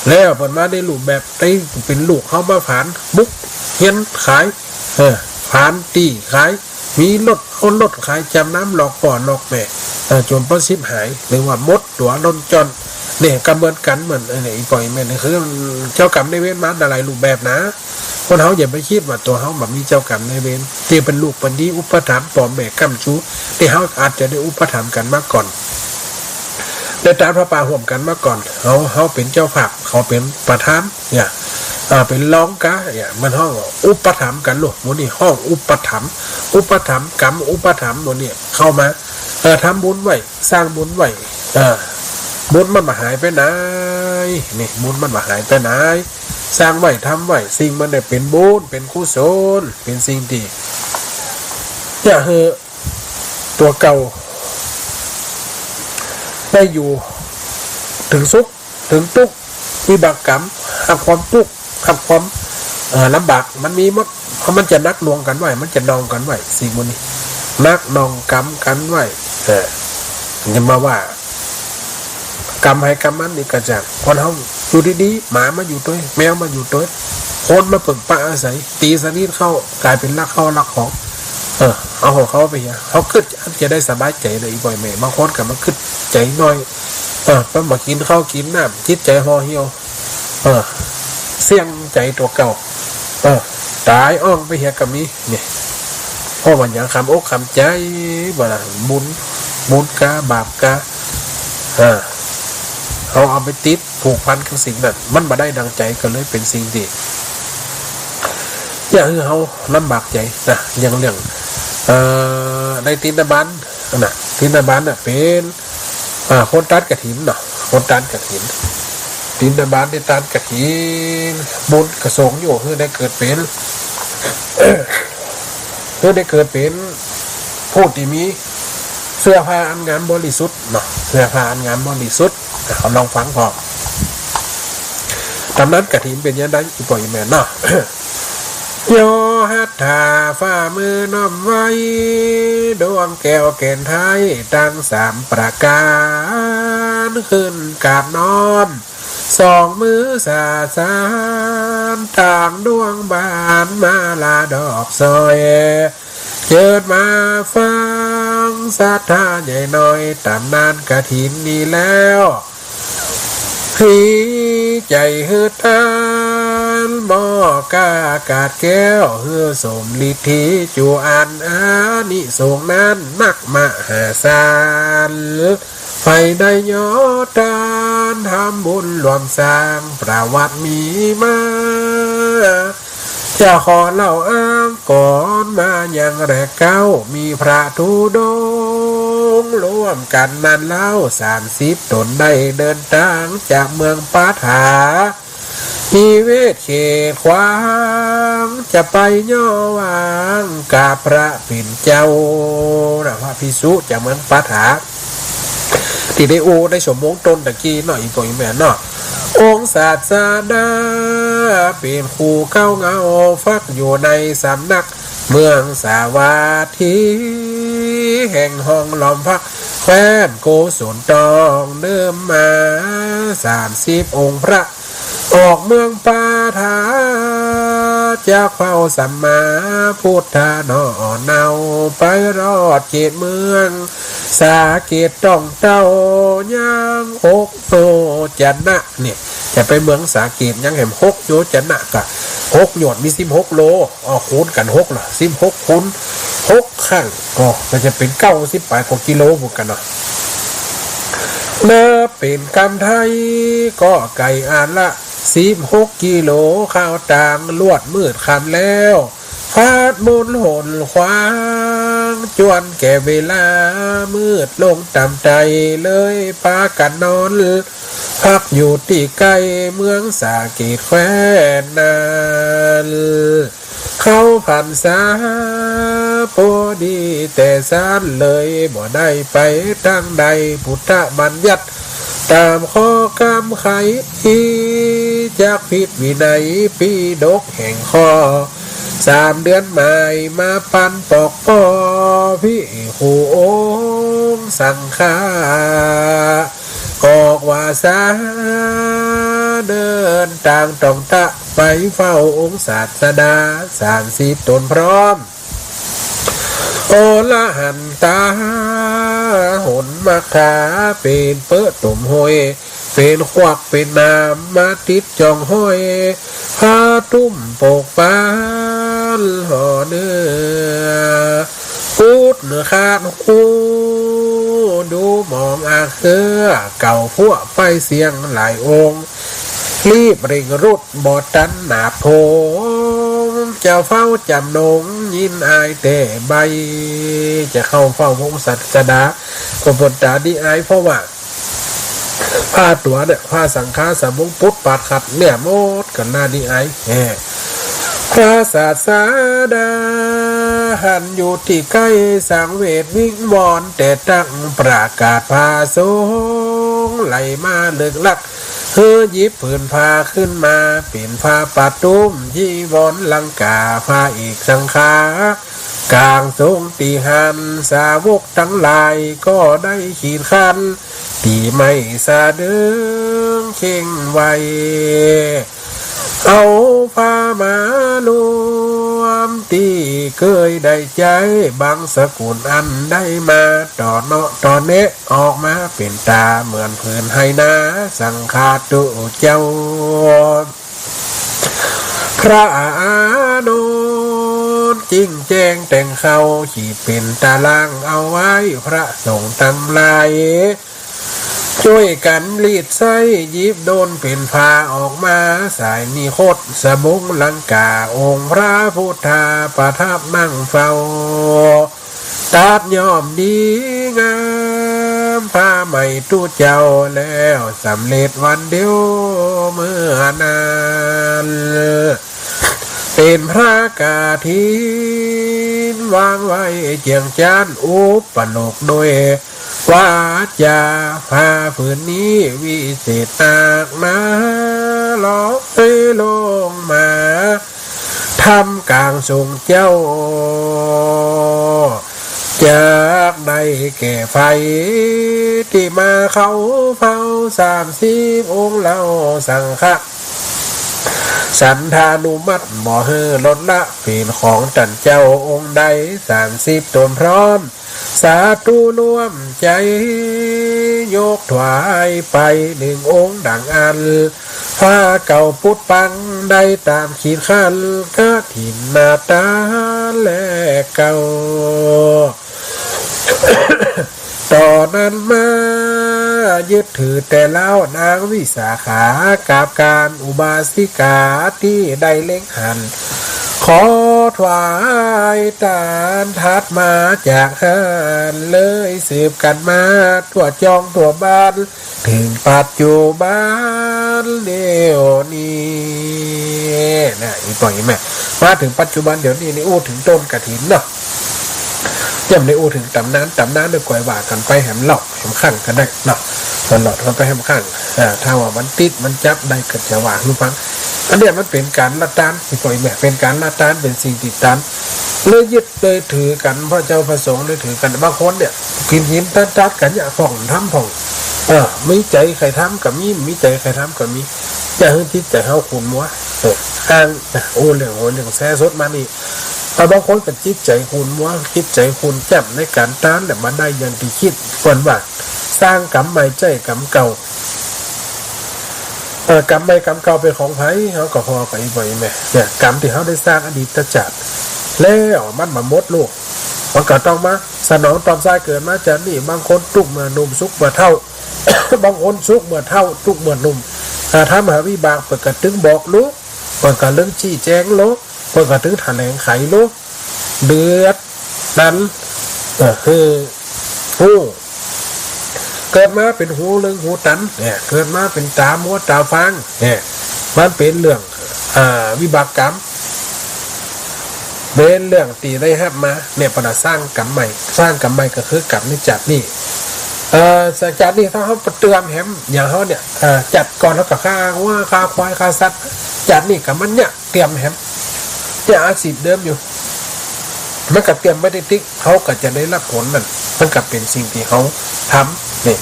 แล้วเปิ้นมาในรูปแบบตี้เป๋นลูกเฮามาผลาญ บุกเฮียนขาย เออ ผลาญตี้ขาย มีรถ เอารถขายจ๋ำนำ หลอกป้อหลอกแม่ เอ่อ จ๋นป้อฉิบหาย หรือว่าหมดตั๋วล่นจ้อน เนี่ย ก็เหมือนกั๋น เหมือน เอ่อ เนี่ย อี่ป้ออี่แม่นี่ คือเจ้ากรรมนายเวรมาหลายรูปแบบนะ คนเฮาอย่าไปกึ๊ดว่าตั๋วเฮาบ่มีเจ้ากรรมนายเวร ตี้เปิ้นลูกเปิ้นดีอุปถัมภ์ ป้อแม่ก้ำจู ตี้เฮาอาจจะได้อุปถัมภ์กั๋นมาก่อน ได้ตานผ้าป่าฮ่วมกั๋นมาก่อน เฮา เฮาเป๋นเจ้าภาพ เขาเป๋นประธาน เนี่ย เอ่อ เป๋นรองกา เนี่ย มันฮ้องว่าอุปถัมภ์กั๋นลูก หมู่นี้ฮ้องอุปถัมภ์ อุปถัมภ์กรรม อุปถัมภ์หมู่นี้เข้ามา เอ่อ ทำบุญไว้ สร้างบุญไว้ เอ่อ บุญมันบ่หายไปไหน นี่ บุญมันบ่หายไปไหน สร้างไว้ ทำไว้ สิ่งมันได้เป๋นบุญ เป๋นกุศล เป๋นสิ่งตี้จะหื้อตั๋วเก่าได้อยู่เถิงสุข เถิงตุ๊กข์ วิบากกรรม ฮับความตุ๊กข์ ฮับความ เอ่อ ลำบาก มันมีหมด เพราะมันจะหนักหน่วงกั๋นไว้ มันจะนองกั๋นไว้ สิ่งหมู่นี้ หนักหน่วงกำกั๋นไว้ เออ จะมาว่า กรรมใผกรรมมันนี่ก็จะ คนเฮาอยู่ดีๆ หมามาอยู่ตวย แมวมาอยู่ตวย คนมาเปิ่งปะอาศัย ตี๋สนิทเข้า ก๋ายเป๋นลักเข้าลักของ เออ เอาของเขาไปเหีย เฮากึ๊ดจะได้สบายใจ๋เลย อีบ่อยแม่ บางคนก็มากึ๊ดใจ๋น้อย เออ ไปบ่กิ๋นข้าวกิ๋นน้ำ จิตใจ๋ห่อเหี่ยว เออ เสี้ยงใจ๋ตั๋วเก่า เออ ต๋ายอ้องไปเหียก็มี เนี่ย เพราะว่าหยัง คำอกคำใจ๋ บ่ล่ะ บุญ บุญกา บาปกา เออ เฮาเอาไปติดผูกพันกับสิ่งนั้น มันบ่ได้ดังใจ๋ ก็เลยเป๋นสิ่งตี้ จะหื้อเฮาลำบากใจ๋นะ อย่างเรื่อง เอ่อ ในติณฑบาต นั่นน่ะ ติณฑบาตน่ะเป๋น อ่า คนตัดกฐินเนาะ คนตัดกฐิน ติณฑบาตในตัดกฐิน บุญก็ส่งอยู่ หื้อได้เกิดเป๋น หื้อได้เกิดเป๋นผู้ตี้มีเสื้อผ้าอันงามบริสุทธิ์เนาะ เสื้อผ้าอันงามบริสุทธิ์ เอาลองฟังพร้อม ต๋ำนานกฐินเป๋นจะใด อีบ่อยแม่เนาะ ย่อหัตถาฝ่ามือน้อมไหว้ ดวงแก้วแก่นไท้ตังสามประก๋าร ขึ้นกราบน้อม สองมือสาสาน ตางดวงบานมาลาดอกซอย เจิญมาฟังศรัทธาใหญ่น้อย ต๋ำนานกฐินนี้แล้ว พลีใจ๋หื้อตาน บ่อกล้ากาดแก้ว หื้อสมฤทธิจูอัน อานิสงส์นั้นนักมหาศาล ใผได้ย่อตานทำบุญร่วมสร้าง ประวัติมีมา จะขอเล่าอ้างก่อน มายังแรกเก๊า มีพระธุดงค์ร่วมกั๋นนั้นเล่า สามสิบต๋นได้เดินตางจากเมืองปาฐา อีเวทเขตขวาง จะไปย่อวางกราบพระเป๋นเจ้า นะ พระภิกษุจากเมืองปาฐา ตี้ได้อู้ในชั่วโมงต้นตะกี้เนาะ อีบ่อยแม่เนาะ องค์ศาสดาเป๋นครูเก๊าเงา ฟักอยู่ในสำนักเมืองสาวัตถี แห่งห้องล้อมพักแคว้นโกศล ต้องเนิ่มมา สามสิบองค์พระ ออกเมืองปาฐา จากเฝ้าสัมมาพุทธาหน่อเนา ไปรอดเขตเมืองสาเกต ต้องเต้ายังหกโยจนะ เนี่ย จะไปเมืองสาเกตยังแหมหกโยจนะ ก็หกโยชน์มีสิบหกโล อ๋อ คูณกั๋นหกละ สิบหกคูณหก ครั้ง ก็ ก็จะเป๋นเก้าสิบป๋ายกว่ากิโลเหมือนกั๋นเนาะ นับเป๋นกำไทยก็ไก่อันละสิบหกกิโล ข้าวตางลวดมืดค่ำแล้ว พัดมนหนขวาง จวนแก่เวลามืดลงต๋ามใต้ เลยปากั๋นนอน พักอยู่ตี้ใก้เมืองสาเกตแคว้นนั้น เข้าพรรษาปอดีแต่สัน เลยบ่ได้ไปตางใด พุทธบัญญัติต๋ามข้อกำไข จักผิดวินัยปิฎกแห่งข้อ สามเดือนหมายมาปันปอกป้อ ภิกขุองค์สังฆา ออกวาสาเดินตางต่องตะ ไปเฝ้าองค์ศาสดา สามสิบต๋นพร้อม อรหันตา หนมัคคา เป๋นเป๊อะตมห้อย เป๋นขวักเป๋นหนาม มาติดจ่องห้อย ผ้าตุ้มปกปานห่อเนื้อ กุดเนื้อขาดหู ดูหมองอาเครือ เก่าพวกไปเสี้ยงหลายองค์ รีบเร่งรุดบ่ตันหนาบโพง จะเฝ้าจ๋ำนงยินอายแต่ใบ จะเข้าเฝ้าพระองค์ศาสดา ก็เปิ้นต๋าดีอาย เพราะว่า ผ้าตั๋วเนี่ย ผ้าสังฆาสบง ปุดปัดขัดเนี่ย หมดกั๋นหน้านี้ไอ้ แฮ่ พระศาสดาหันอยู่ตี้ใก้สังเวชวิงวอน แต่ตั้งประกาศพระสงฆ์ไหลมาเลิกลัก หื้อหยิบผืนผ้าขึ้นมา เป๋นผ้าปทุมจีวรลังกา ผ้าเอกสังฆา ก๋างสงฆ์ตี้หั้น สาวกตังหลายก็ได้ขีดขั้น ตี้ไม่สะเดิงเข่งไว เอาผ้ามารวมตี้เกยได้ใจ๊ บางสกุลอันได้มา ต่อเนาะต่อแนะออกมา เป๋นต๋าเหมือนผืนไหนา สังฆาตุเจ้า พระอานนท์จึงแจ้งแต่งเข้า ขีดเป๋นต๋ารางเอาไว้ พระสงฆ์ตังหลาย จ้วยกั๋นรีดไส้ หยิบโดนเป๋นผ้าออกมา สายนิคตสบงลังกา องค์พระพุทธประทับนั่งเฝ้า ตัดย้อมดีงาม ผ้าใหม่ตุ๊เจ้า แล้วสำเร็จวันเดียวเมื่อนั้น เป๋นพระกฐินวางไว้เจียงจั้น อุปโลกโดย วาจา ผ้าผืนนี้วิเศษนักหนา ลอยลงมา ท่ามกลางสงฆ์เจ้า จักได้แก่ใผตี้มาเข้าเฝ้า สามสิบองค์เหล่าสังฆะ สันธานุมัติบ่หื้อลดละ เป๋นของต้านเจ้าองค์ใด สามสิบต๋นพร้อม สาธุร่วมใจ๋ ยกถวายไปนึ่งองค์ดังอั้น ผ้าเก่าปุดปังได้ต๋ามขีดขั้น กฐินนาตาแลเก่า ต่อนั้นมายึดถือแต่เล้านางวิสาขา กับก๋านอุบาสิกาตี้ได้เล็งหัน ขอถวายตาน ถัดมาจากหั้นเลยสืบกั๋นมา ทั่วจ้องทั่วบ้าน เถิงปัจจุบันเดี๋ยวนี้ นะ อี่ป้องอี่แม่ มาเถิงปัจจุบันเดี๋ยวนี้นี่ อู้เถิงต้นกฐินเนาะ เยี่ยมได้อู้เถิงต๋ำนาน ต๋ำนานเดี๋ยวก่อยว่ากั๋นไปแหมเล่าแหมข้างกั๋นได้เนาะ ตลอดกั๋นไปแหมข้าง อ่า ถ้าว่ามันติดมันจับได้ก็จะว่าหื้อฟัง อันเนี้ยมันเป๋นก๋านละตาน อี่ป้องอี่แม่ เป๋นก๋านละตาน เป๋นสิ่งติดตาม เลยยึดเลยถือกั๋น พระเจ้าพระสงฆ์เลยถือกั๋น บางคนเนี่ย กิ๋นกิ๋นตัดตัดกั๋นเนี่ย พ่องทำพ่อง เออ มีใจ๋ใค่ทำก็มี มีใจ๋ใค่ทำก็มี อย่าหื้อจิตใจ๋เฮาขุ่นมัว เออ อ้าง โอ้ เรื่อง โอ้ เรื่องแชร์สดมานี่ แต่บางคนก็จิตใจ๋ขุ่นมัว จิตใจ๋ขุ่นจ้ำในก๋านตาน แต่มาได้อย่างตี้คิด เปิ้นว่า สร้างกรรมใหม่ใจ๊กรรมเก่า เออ กรรมใหม่กรรมเก่าเป๋นของใผ เฮาก็ผ่อไปบ่อยแม่ เนี่ย กรรมตี้เฮาได้สร้างอดีตชาติ แล้วมันบ่หมดลูก มันก็ต้องมาสนองตอบสาย เกิดมาจาตินี้ บางคนตุ๊กข์เมื่อหนุ่มสุขเมื่อเฒ่า บางคนสุขเมื่อเฒ่า ตุ๊กข์เมื่อหนุ่ม ถ้าทำหาวิบาก เปิ้นก็ตึงบอกลูก เปิ้นก็เริ่มชี้แจ๋งลูก เปิ้นก็ตึงแถลงไขลูก เดือด นั้น เออ คือ ฮู้ เกิดมาเป๋นหูลึงหูตัน เนี่ย เกิดมาเป๋นต๋ามัวต๋าฟาง เนี่ย มันเป๋นเรื่อง อ่า วิบากกรรม เป๋นเรื่องตี้ได้ฮับมา เนี่ย เปิ้นว่าสร้างกรรมใหม่ สร้างกรรมใหม่ก็คือกรรมในจาตินี้ เอ่อ จาตินี้ถ้าเฮาบ่เตรียมแหม อย่างเฮาเนี่ย เอ่อ จาติก่อนเฮาก็ฆ่างัวฆ่าควายฆ่าสัตว์ จาตินี้ก็มันเนี่ย เตรียมแหม เนี่ยอาชีพเดิมอยู่ มันก็เตรียมไว้ติ๊กๆ เฮาก็จะได้ฮับผลมัน มันก็เป๋นสิ่งตี้เฮาทำ นี่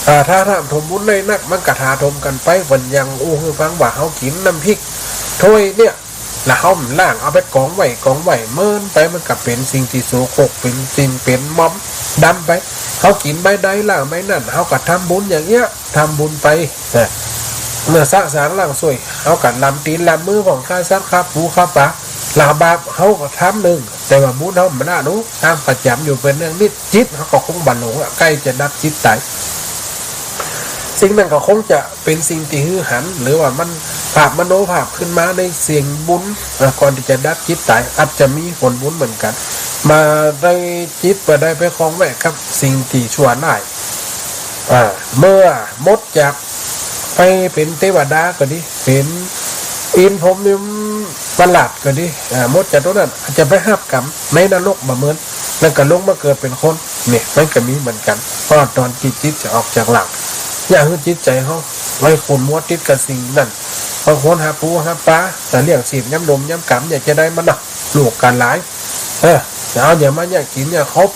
อ่า ถ้า ถ้าถมบุญได้นัก มันก็ถาถมกั๋นไป วันยังอู้หื้อฟังว่าเฮากิ๋นน้ำพริกถ้วยเนี่ย แล้วเฮาบ่ล้าง เอาไปกองไว้ กองไว้ เมินไป มันก็เป๋นสิ่งตี้โสโครก เป๋นสิ่ง เป๋นหมอมดำไป เฮากิ๋นใบใดล้างใบนั้น เฮาก็ทำบุญอย่างเนี้ย ทำบุญไป นะ เมื่อสะสางล้างส้วย เฮาก็ลำตี๋นลำมือพ่อง ฆ่าสัตว์ฆ่าปูฆ่าป๋า ละบาปเฮาก็ทำนึ่ง แต่ว่าบุญเฮาบ่ละหนู ทำประจ๋ำอยู่เป๋นเรื่องนิตย์ จิตเฮาก็คงบ่หลงอะ ใก้จะดับจิตต๋าย สิ่งนั้นก็คงจะเป๋นสิ่งตี้หื้อหัน หรือว่ามันภาพมโนภาพขึ้นมาในเสียงบุญ อ่ะ ก่อนตี้จะดับจิตต๋าย อาจจะมีผลบุญเหมือนกั๋น บ่ได้จิตบ่ได้ไปคล้องแวะกับสิ่งตี้ชั่วร้าย อ่า เมื่อหมดจากไปเป๋นเตวดาก็ดี เป๋นอินทร์พรหมประหลาดก็ดี อ่า หมดจากตรงนั้น จะไปฮับกรรมในนรกบ่เหมือน แล้วก็ลงมาเกิดเป๋นคน เนี่ย มันก็มีเหมือนกั๋น เพราะต๋อนจิต จิตจะออกจากร่าง อย่าหื้อจิตใจ๋เฮาไปขุ่นมัวติดกับสิ่งนั้น บางคนหาปูหาป๋า จะเลี้ยงชีพยามหนุ่มยามก๋ำ อยากจะได้มันนะ ลูกก็หลาย เออ จะเอาอย่างมาเนี่ยกิ๋นเนี่ยครบ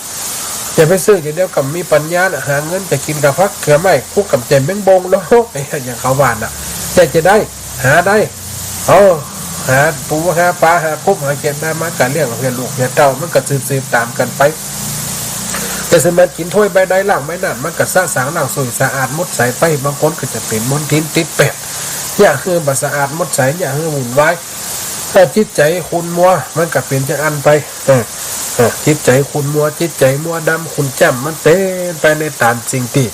จะไปซื้ออย่างเดียวกับมีปัญญาน่ะ หาเงินจะกิ๋นกับผักเกือไม้ คลุกกับแจ่วแมงบงเนาะ อย่างเขาว่าน่ะ อยากจะได้ หาได้ เออ หาปูหาป๋า หากบหาเขียดได้มาก็เลี้ยงเพื่อลูกเพื่อเต้า มันก็สืบๆ ต๋ามกั๋นไป แต่สมัยกิ๋นถ้วยใบใดล้างใบนั้น มันก็สะสางล้างสวยสะอาดหมดใสไป บางคนก็จะเป๋นมลทินติดแปด อย่าหื้อบ่สะอาดหมดใส อย่าหื้อวุ่นวาย ถ้าจิตใจ๋ขุ่นมัว มันก็เป๋นจักอันไป เออ เออ จิตใจ๋ขุ่นมัว จิตใจ๋มัวดำขุ่นจ้ำ มันเป๋นไปในต๋ามสิ่งตี้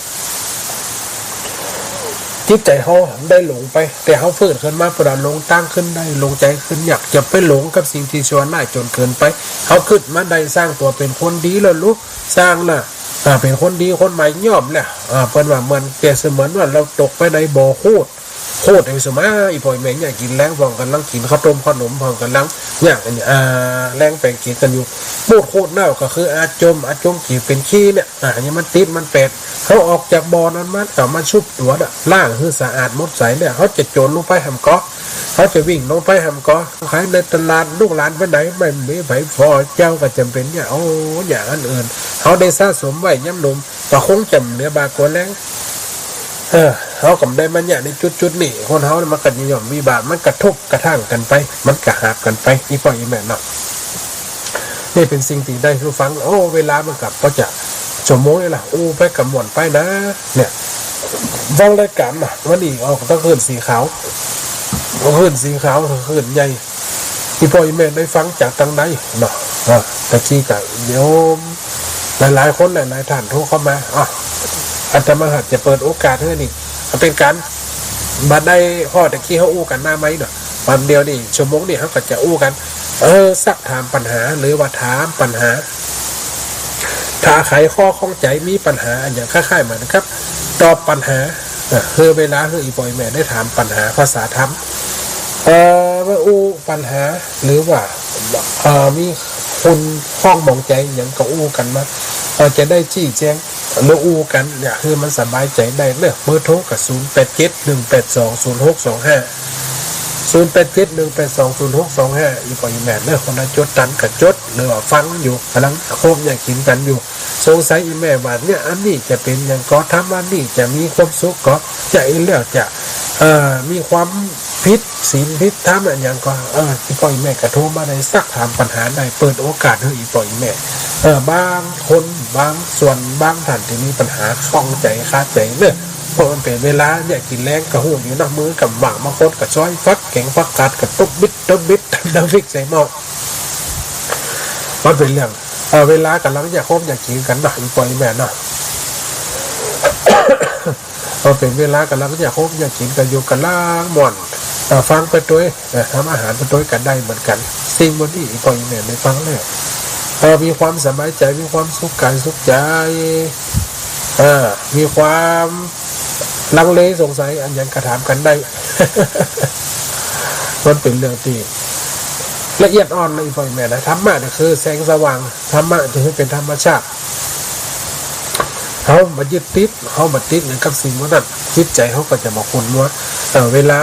จิตใจ๋เฮาได้หลงไป แต่เฮาฟื้นขึ้นมา เปิ้นว่าหลงตางขึ้นได้ หลงใจ๋ขึ้นยาก อย่าไปหลงกับสิ่งตี้ชั่วร้ายจ๋นเกินไป เฮาขึ้นมาได้ สร้างตั๋วเป๋นคนดีแล้วลูก สร้างน่ะ อ่า เป๋นคนดีคนใหม่ย่อมแหละ อ่า เปิ้นว่าเหมือน เปรียบเสมือนว่าเฮาตกไปในบ่อโคลน โคลนไอ้สมัย อี่ป้ออี่แม่เนี่ยกิ๋นแลง พ่องกั๋นลังกิ๋นข้าวต้มข้าวหนม พ่องกั๋นลังเนี่ย อ่า แลงแป๋งกิ๋นกั๋นอยู่ ปูดโคลนเน่าก็คืออาจม อาจมขี้เป๋นขี้เนี่ย อ่า อันนี้มันติดมันแปด เฮาออกจากบ่อนั้นมา ก็มาชุบตั๋วน่ะ ล้างหื้อสะอาดหมดใสเนี่ย เฮาจะจ๋นลงไปแหมก่อ เฮาจะวิ่งลงไปแหมก่อ ขายในตลาด ลูกหลานไปไหน ไม่มีใผผ่อ เจ้าก็จ๋ำเป๋นเนี่ย โอ้ อย่างอันอื่น เฮาได้สะสมไว้ยามหนุ่ม ก็คงจ๋ำเหลือบากกว่าแลง เออ เฮาก็ได้มาเนี่ยในจุดๆ นี้ คนเฮามันก็ย่อมวิบาก มันกระทบกระทั่งกั๋นไป มันก็หาบกั๋นไป อี่ป้ออี่แม่เนาะ นี่เป๋นสิ่งตี้ได้หื้อฟัง โอ้ เวลามันก็พอจะชั่วโมงนี่ละ อู้ไปก็ม่วนไปนะ เนี่ย ฟังรายก๋านน่ะ วันนี้ออกตางคลื่นสีขาว คลื่นสีขาว คลื่นใหญ่ อี่ป้ออี่แม่ได้ฟังจากตางใดเนาะ อ่า ตะกี้ก็โยม หลายๆ คนหลายๆ ท่านโทรเข้ามา อ่ะ อาตมาจะเปิดโอกาสหื้อนี่ เป๋นก๋าน บ่ได้ เพราะตะกี้เฮาอู้กั๋นหน้าไมค์เนาะ วันเดียวนี่ ชั่วโมงนี่เฮาก็จะอู้กั๋น เออ ซักถามปัญหา หรือว่าถามปัญหา ถ้าไขข้อข้องใจ๋ มีปัญหาอะหยังคล้ายๆ เหมือนกับตอบปัญหา เออ หื้อเวลาหื้ออี่ป้ออี่แม่ได้ถามปัญหาภาษาธรรม เอ่อ ว่าอู้ปัญหา หรือว่า เอ่อ มีคุณข้องหมองใจ๋หยังก็อู้กั๋นมา เอ่อ จะได้ชี้แจ๋ง หรืออู้กั๋นเนี่ย หื้อมันสบายใจ๋ได้เนาะ เบอร์โทรก็ ศูนย์แปดเจ็ด หนึ่งแปดสอง ศูนย์หกสองห้า ศูนย์แปดเจ็ด หนึ่งแปดสอง ศูนย์หกสองห้า อี่ป้ออี่แม่เนาะ คนใดจดตันก็จด หรือว่าฟังอยู่ ก๋ำลังโฮมเนี่ยกิ๋นกั๋นอยู่ สงสัยอี่แม่ว่าเนี่ย อันนี้จะเป๋นหยังก่อ ทำอันนี้จะมีความสุขก่อ จะอีแล้วจะ เอ่อ มีความผิดศีลผิดธรรมอะหยังก่อ เออ อี่ป้ออี่แม่ก็โทรมาได้ ซักถามปัญหาได้ เปิดโอกาสหื้ออี่ป้ออี่แม่ เออ บางคน บางส่วน บางท่านตี้มีปัญหาข้องใจ๋คาใจ๋เนาะ เพราะมันเป๋นเวลาเนี่ยกิ๋นแลงก็ฮู้อยู่เนาะ มื้อก็บ่าง บางคนก็ซอยฟัก แก๋งฟักกาดก็ตุ๊บบิดตุ๊บบิด น้ำพริกใส่หม้อ มันเป๋นเรื่อง เอ่อ เวลาก๋ำลังอยากโฮมอยากกิ๋นกั๋นเนาะ อี่ป้ออี่แม่เนาะ พอเป๋นเวลาก๋ำลังอยากโฮมอยากกิ๋นก็อยู่ก๋ำลังม่วน เอ่อ ฟังไปตวย เอ่อ ทำอาหารไปตวยก็ได้เหมือนกั๋น สิ่งบ่ดีอี่ป้ออี่แม่ได้ฟังแล้ว เอ่อ มีความสบายใจ๋ มีความสุขก๋ายสุขใจ๋ เอ่อ มีความลังเลสงสัยอะหยังก็ถามกั๋นได้ มันเป๋นเรื่องตี้ละเอียดอ่อนนะอี่ป้ออี่แม่นะ ธรรมะนี่คือแสงสว่าง ธรรมะนี่คือเป๋นธรรมชาติ เฮาบ่ยึดติด เฮาบ่ติดหยังกับสิ่งเหล่านั้น จิตใจ๋เฮาก็จะบ่ขุ่นมัว เอ่อ เวลา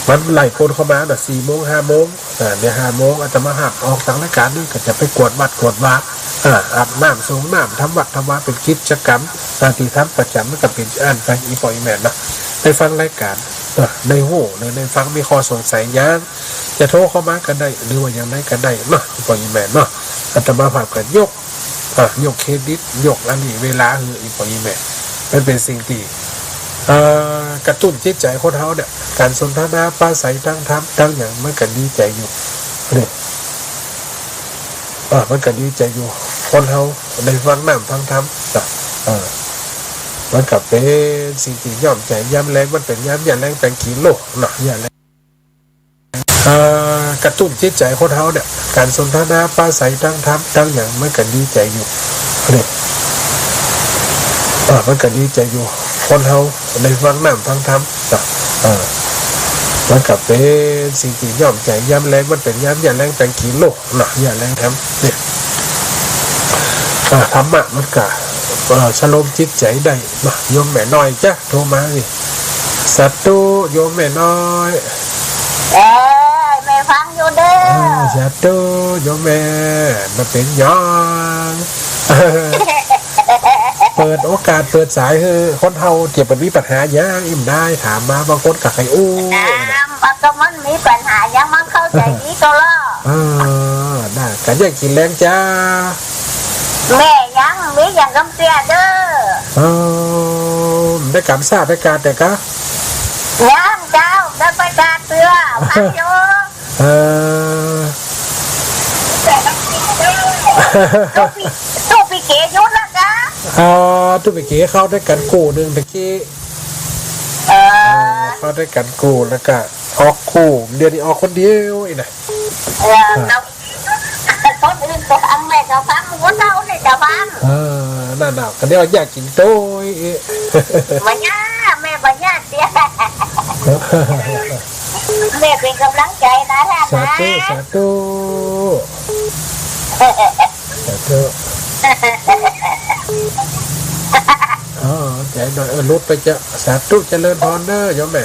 มันไหลปนเข้ามาน่ะ สี่โมง ห้าโมง เอ่อ เดี๋ยวห้าโมงอาตมาภาพออกตางรายก๋านนี่ก็จะไปกวดวัดกวดวา เอ่อ อาบน้ำสรงน้ำ ทำวัดทำวา เป๋นกิจกรรม เอ่อ ตี้ทำประจ๋ำ มันก็เป๋นอันไป อี่ป้ออี่แม่เนาะ ได้ฟังรายก๋าน เอ่อ ได้ฮู้ หรือได้ฟังมีข้อสงสัยหยัง จะโทรเข้ามาก็ได้ หรือว่าอย่างใดก็ได้เนาะ อี่ป้ออี่แม่เนาะ อาตมาภาพก็ยก อ่ะ ยกเครดิต ยกอันนี้เวลาหื้ออี่ป้ออี่แม่ มันเป๋นสิ่งตี้ เอ่อ กระตุ้นจิตใจ๋คนเฮาเนี่ย ก๋านสนทนาปราศรัยตางธรรมตางหยัง มันก็ดีใจ๋อยู่ เนี่ย เออ มันก็ดีใจ๋อยู่ คนเฮาได้ฟังน้ำฟังธรรม เออ มันก็เป๋นสิ่งตี้ย่อมใจ๋ ยามแลงมันเป๋นยามเยียะแลงแป๋งกิ๋นโลกเนาะ เยียะแลง เอ่อ กระตุ้นจิตใจ๋คนเฮาเนี่ย ก๋านสนทนาปราศรัยตางธรรมตางหยัง มันก็ดีใจ๋อยู่ เนี่ย อ่า มันก็ดีใจ๋อยู่ คนเฮาได้ฟังน้ำฟังธรรม อ่า มันก็เป๋นสิ่งตี้ย้อมใจ๋ ยามแลงมันเป๋นยามหญ้าแลงแป๋งขี้ลูกเนาะ หญ้าแลงธรรมเนี่ย อ่า ธรรมะมันก็ เอ่อ สะลมจิตใจ๋ได้เนาะ โยมแม่น้อยจ๊ะ โทรมานี่ สาธุ โยมแม่น้อย เอ้ย แม่ฟังอยู่เน่อ อ่า สาธุ โยมแม่ บ่เป๋นหยัง เปิดโอกาส เปิดสายหื้อคนเฮาตี้บ่มีปัญหาหยัง อิ้มได้ถามมา บางคนก็ใค่อู้ น้ำ มันก็มันมีปัญหาหยัง มันเข้าใจ๋ดีก็แล้ว อ่า ได้ ก็ยังกิ๋นแลงจ้า แม่ยัง มีหยังกำเตื้อเน่อ เออ ได้กำซ้าไปกาแต่กา ยังเจ้า ได้ไปกาเตื้อ พักอยู่ เออ ตุ๊กปี๋ ตุ๊กปี๋เก๋หยุดแล้วกา อ่า ตุ๊กปี๋เก๋เข้าด้วยกั๋นกู้นึ่งตะกี้ เออ อ่า เข้าด้วยกั๋นกู้ แล้วก็ออกกู้ เดี๋ยวนี้ออกคนเดียวอี้นะ เออ อ่า แล้ว คนอื่นก็ฟัง แม่ก็ฟัง คนเฮาเนี่ยจะฟัง เออ นั่นน่ะ ก็เดี๋ยวอยากกิ๋นโต้ย บ่ยาก แม่บ่ยากเตี้ย แม่เป๋นก๋ำลังใจ๋นะ สาธุ สาธุ สาธุ อ๋อ ใจ๋หน่อย เออ หลุดไปจ้ะ สาธุ เจริญพรเน่อ โยมแม่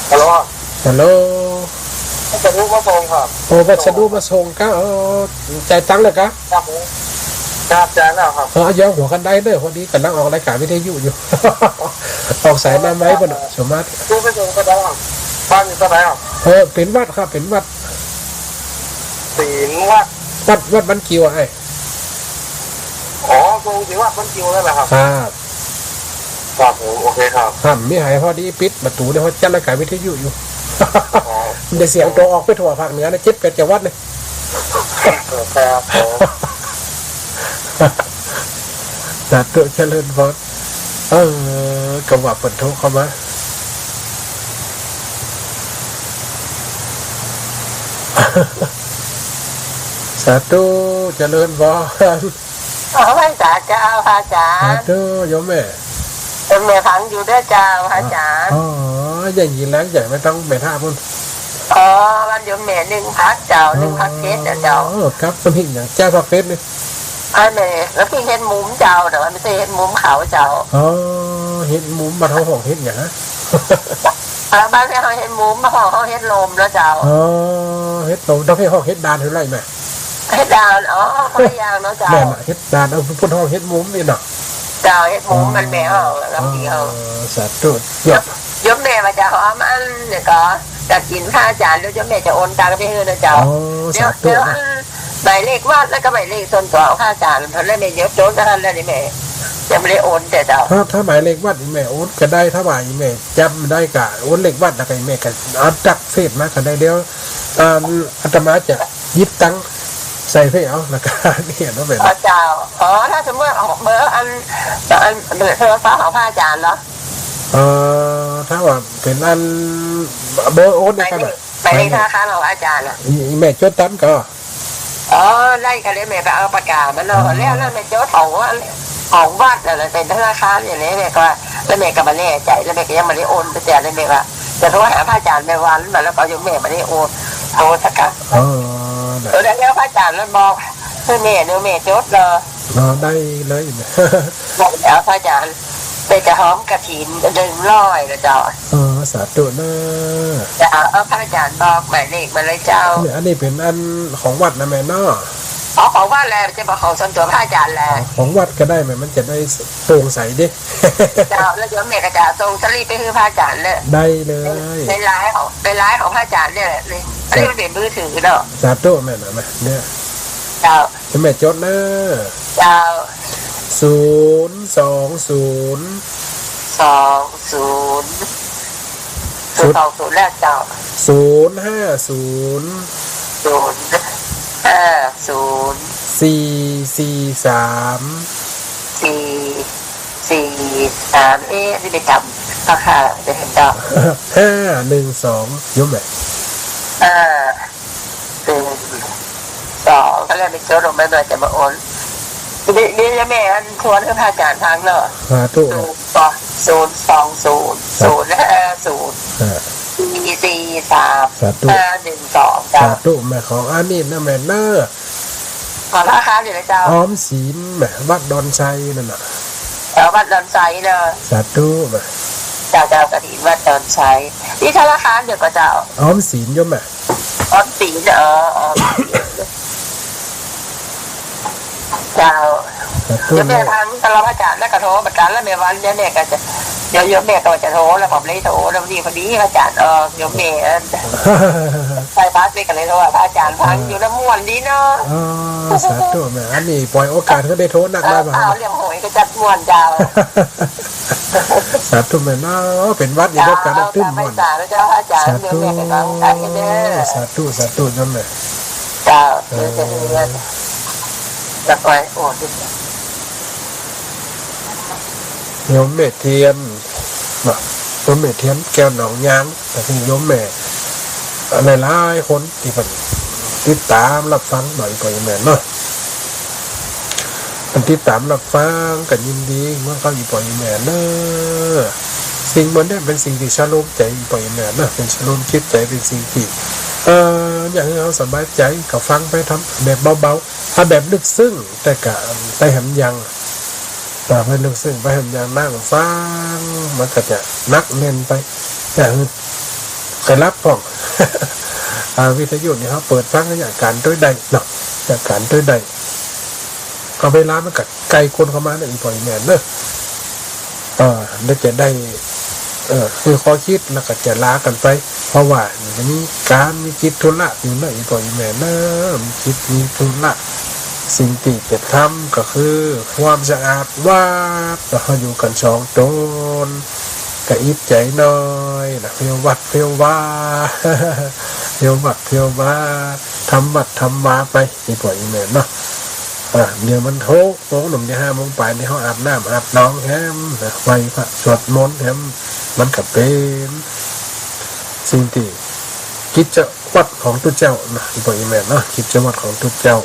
ฮัลโหล ฮัลโหล พัสดุมาส่งครับ โอ้ พัสดุมาส่งกา เออ จ่ายตังค์แล้วกา ครับผม ครับ จ่ายแล้วครับ เออ เยียะหัวกั๋นได้เน่อ พอดีก่ำลังออกรายก๋านวิทยุอยู่ ออกสายมาใหม่ เปิ้นน่ะ สมมาตร ซื้อไปส่งก็ได้ครับ บ้านอยู่ตรงไหนครับ เออ เป๋นวัดครับ เป๋นวัด เป๋นวัด วัด วัดบ้านกิ่วอะไอ้ อ๋อ ส่งที่วัดบ้านกิ่วนั่นแหละครับ ครับ ครับผม โอเคครับ ครับ มีหายพอดี ปิดประตู๋เนี่ย เฮาจัดรายก๋านวิทยุอยู่ อ๋อ ได้เสียงโตออกไปทั่วภาคเหนือนะ เจ็ดแปดจังหวัดเนี่ย ครับผม สาธุ เจริญพร เออ ก็ว่าเปิ้นโทรเข้ามา สาธุ เจริญพร อ๋อ ไหว้สาเจ้า พระอาจ๋ารย์ สาธุ โยมแม่ โยมแม่ฟังอยู่เน่อเจ้า พระอาจ๋ารย์ อ๋อ อย่างนี้แล้ว อย่างไม่ต้องไปถามมัน อ๋อ วันโยมแม่นึ่งผักเจ้า นึ่งผักเก็ดเน่อเจ้า อ๋อ ครับ มันเห็นอย่างเจ้าผักเก็ดนี่ ไอ้แม่ แล้วตี้เห็ดหมุมเจ้า แต่ว่าไม่ใจ้เห็ดหมุมเขาเจ้า อ๋อ เห็ดหมุม บ้านเฮาฮ้องเห็ดหยังฮะ อ่า บ้านเฮาเห็ดหมุม บ้านเฮาเห็ดลมเนาะเจ้า อ๋อ เห็ดลม แล้วตี้ฮ้องเห็ดด่านคืออะไรแม่ เห็ดด่าน อ๋อ คนละอย่างเนาะเจ้า แม่นน่ะ เห็ดด่าน เออ เปิ้นฮ้องเห็ดหมุมนี่เนาะ เจ้า เห็ดหมุม อ๋อ มันแม่ฮ้อง แล้วตี้ฮ้อง อ๋อ สาธุ โยม โยมแม่ว่าจะหอมอันเนี่ยก็ จะกิ๋นพระอาจ๋ารย์ แล้วโยมแม่จะโอนตังค์ไปหื้อเน่อเจ้า อ๋อ เดี๋ยว สาธุ เดี๋ยว นะ อัน หมายเลขวัดแล้วก็หมายเลขส่วนตั๋วของพระอาจ๋ารย์ แล้วแม่เดี๋ยวจดไว้หั้นแล้วนี่แม่ ยังไม่ได้โอนเตื้อเจ้า ถ้า ถ้าหมายเลขวัดนี่แม่โอนก็ได้ ถ้าว่าอีแม่จ๋ำได้ก็โอนเลขวัด แล้วก็อีแม่ก็เอาทักเฟซมาก็ได้ เดี๋ยว อ่า อาตมาจะหยิบตังค์ใส่เฟซเอา แล้วก็นี่เนาะแม่ อ๋อเจ้า อ๋อ ถ้าสมมุติออกเบอร์อัน อัน เบอร์โทรศัพท์ของพระอาจ๋ารย์เหรอ เอ่อ ถ้าว่าเป๋นอัน เบอร์โอน หมายเลข ได้ครับ หมายเลขธนาคารของอาจ๋ารย์อะ อี อีแม่จดตันก่อ อ๋อ ได้ก็เลยแม่ไปเอาปากกามาเนาะ อ๋อ แล้ว แล้วแม่จดของวัด ของวัดอะ แล้วเป๋นธนาคารอย่างนี้แม่ก็ว่า แล้วแม่ก็บ่แน่ใจ๋ แล้วแม่ก็ยังบ่ได้โอนไปเตื้อ แล้วแม่ว่าจะโทรหาพระอาจ๋ารย์แม่วันมา แล้วก็ยังแม่บ่ได้โอน โทรสักครั้ง อ๋อ ได้ เออ แล้วพระอาจ๋ารย์มันบอกหื้อแม่เนาะ แม่จดเนาะ อ๋อ ได้เลย บอกแล้วพระอาจ๋ารย์ แม่จะหอมกฐินหนึ่งร้อยเน่อเจ้า อ๋อ สาธุเน่อ เจ้า เอาพระอาจ๋ารย์บอกหมายเลขมาเลยเจ้า เนี่ย อันนี้เป๋นอันของวัดนะแม่เนาะ อ๋อ ของวัดแหละ จะบอกของส่วนตั๋วพระอาจ๋ารย์แหละ อ๋อ ของวัดก็ได้แม่ มันจะได้โปร่งใสดิ เจ้า แล้วเดี๋ยวแม่ก็จะส่งสลิปไปหื้อพระอาจ๋ารย์เลย ได้เลย ในไลน์ของ ในไลน์ของพระอาจ๋ารย์เนี่ยแหละ นี่ อันนี้มันเป๋นมือถือเนาะ สาธุแม่นะ มา เนี่ย เจ้า แม่จดเน่อ เจ้า ศูนย์สองศูนย์ สองศูนย์ ศูนย์สองศูนย์ แล้วเจ้า ศูนย์ห้าศูนย์ ศูนย์ห้าศูนย์ สี่สี่สาม สี่สี่สาม เอ๊ะ นี่ไปจำราคาได้เห็นดอก ห้าหนึ่งสอง โยมแม่ ห้า หนึ่งสอง ก็เลยไปจดลงมาหน่อย จะมาโอน เดี๋ยว เดี๋ยวแม่อันทวนหื้อพระอาจ๋ารย์ฟังเนาะ สาธุ ศูนย์ สอง ศูนย์ ศูนย์ ห้า ศูนย์ อ่า สี่ สี่ สาม สาธุ ห้า หนึ่ง สอง เจ้า สาธุ แม่ ของอานิจนะแม่เนอะ ของธนาคารอยู่ไหนเจ้า ออมสินแม่ วัดดอนไซนั่นน่ะ เออ วัดดอนไซเนอะ สาธุแม่ เจ้า เจ้า กฐินวัดดอนไซ นี่ธนาคารเดียวกับเจ้า ออมสินโยมแม่ ออมสิน เออ ออมสิน เจ้า สาธุ เดี๋ยวแม่ แม่ ฟังตลอดพระอาจ๋ารย์แล้วก็โทรมากันแล้วแม่วันเดี๋ยวแม่ก็จะ เดี๋ยวโยมแม่ก็จะโทรแล้วผมเลยโทรแล้วนี่พอดีพระอาจ๋ารย์ เออ โยมแม่ ใส่บาตรไปก็เลยโทรหาพระอาจ๋ารย์ฟังอยู่นะม่วนดีเนาะ อ๋อ สาธุแม่ อันนี้ปล่อยโอกาสหื้อได้โทรนัก เออ หลายบ่า ข่าวเรื่องหวยก็จัดม่วนเจ้า สาธุแม่เนาะ เป๋นวัดอีกแล้วกันนะ เจ้า ตึ้มม่วน สาธุเจ้า พระอาจ๋ารย์ สาธุ เดี๋ยวแม่ไปฟังกันเด้อ สาธุ สาธุโยมแม่ เจ้า เดี๋ยวจะเรียน เออ จะไป โอ้ โยมแม่เทียน เนาะ โยมแม่เทียนแก้วหนองยาง แล้วก็โยมแม่หลายๆ คนตี้เปิ้นติดต๋ามรับฟังเนาะ อี่ป้ออี่แม่เนาะ เปิ้นติดต๋ามรับฟังก็ยินดีเมื่อเข้า อี่ป้ออี่แม่เนาะ สิ่งเหล่านี้เป๋นสิ่งตี้ชโลมใจ๋ อี่ป้ออี่แม่เนาะ เป๋นชโลมจิตใจ๋ เป๋นสิ่งตี้ เอ่อ อยากหื้อเฮาสบายใจ๋ ก็ฟังไปทำแบบเบาๆ เอาแบบลึกซึ้ง แต่ก็ไปแหมยัง แต่ไปลึกซึ้งไปแหมยัง นั่งฟัง มันก็จะหนักแน่นไป จะหื้อไปหลับพ่อง อ่า วิทยุนี่เฮาเปิดฟังระยะก๋านตวยได้เนาะ ระยะก๋านตวยได้ เอาเวลามันก็ใก้คนเข้ามาเนาะ อี่ป้ออี่แม่เนาะ เออ แล้วจะได้ เออ คือข้อคิดแล้วก็จะลากั๋นไป เพราะว่ามันจะมีก๋านมีกิจธุระอยู่เนาะ อี่ป้ออี่แม่เนาะ มีกิจมีธุระ สิ่งตี้จะทำก็คือความสะอาดวัด แล้วเฮาอยู่กั๋นสองต๋น ก็อิดใจ๋หน่อยนะ เพียววัดเพียววา เพียววัดเพียววา ทำวัดทำวาไป อี่ป้ออี่แม่เนาะ อ่า เดี๋ยวมันหกโมงหน่อย เดี๋ยวห้าโมงป๋าย เดี๋ยวเฮาอาบน้ำอาบหนองแหมนะ ไหว้พระสวดมนต์แหม มันก็เป๋นสิ่งตี้ กิจวัตรของตุ๊เจ้านะ อี่ป้ออี่แม่เนาะ กิจวัตรของตุ๊เจ้า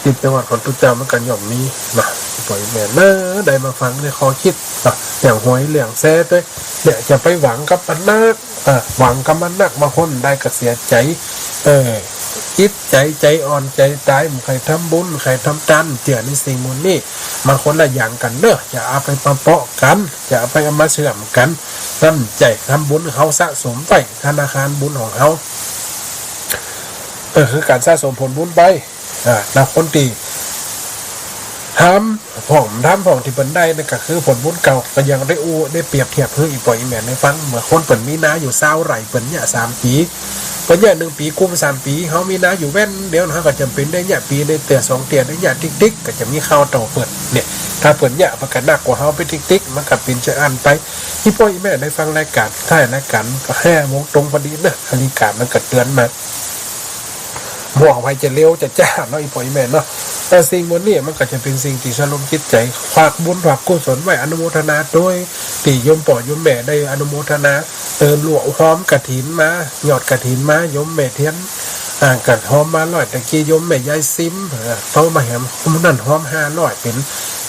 กิจวัตรของตุ๊เจ้ามันก็ย่อมมีนะ อี่ป้ออี่แม่เนาะ ได้มาฟังในข้อคิดนะ เรื่องหวยเรื่องแซร์ตวย เนี่ย จะไปหวังกับมันนัก อ่า หวังกับมันนัก บางคนได้ก็เสียใจ๋ เออ จิตใจ๋ ใจ๋อ่อนใจ๋ต๋าย บ่ใค่ทำบุญ บ่ใค่ทำตาน เจื้อในสิ่งหมู่นี้ มันคนละอย่างกั๋นเนาะ อย่าเอาไปปะเปาะกั๋น อย่าเอาไปเอามาเสื่อมกั๋น น้ำใจ๋ทำบุญเฮาสะสมไว้ ธนาคารบุญของเฮา เออ คือก๋านสะสมผลบุญไป อ่า แล้วคนตี้ทำพ่อง ทำพ่องตี้เปิ้นได้นั่นก็คือผลบุญเก่า ก็ยังได้อู้ ได้เปรียบเทียบหื้ออี่ป้ออี่แม่ได้ฟัง เมื่อคนเปิ้นมีนาอยู่ซาวไร่ เปิ้นเยียะสามปี๋ เปิ้นเยียะหนึ่งปี๋ กุ้มสามปี๋ เฮามีนาอยู่แว่นเดียว เฮาก็จ๋ำเป๋นได้เยียะปี๋ ได้เตื้อสองเตื้อ ได้เยียะติ๊กๆ ก็จะมีข่าวต่อเปิ้น เนี่ย ถ้าเปิ้นเยียะ เปิ้นก็นักกว่าเฮาไปติ๊กๆ มันก็เป๋นจะอั้นไป อี่ป้ออี่แม่ได้ฟังรายก๋าน ท้ายรายก๋านก็ห้าโมงตรงพอดีเนาะ นาฬิก๋ามันก็เตือนมา บ่ว่าใผจะเร็วจะจ๊าเนาะ อี่ป้ออี่แม่เนาะ แต่สิ่งหมู่นี้มันก็จะเป๋นสิ่งตี้ชโลมจิตใจ๋ ฝากบุญฝากกุศลไว้ อนุโมทนาตวย ตี้โยมป้อโยมแม่ได้อนุโมทนา เออ ร่วมฮอมกฐินมา ยอดกฐินมา โยมแม่เทียน อ่า ก็ฮอมมาร้อย ตะกี้โยมแม่ยายซิม เออ โตมาแหม มื้อนั้นฮอมห้าร้อย เป๋น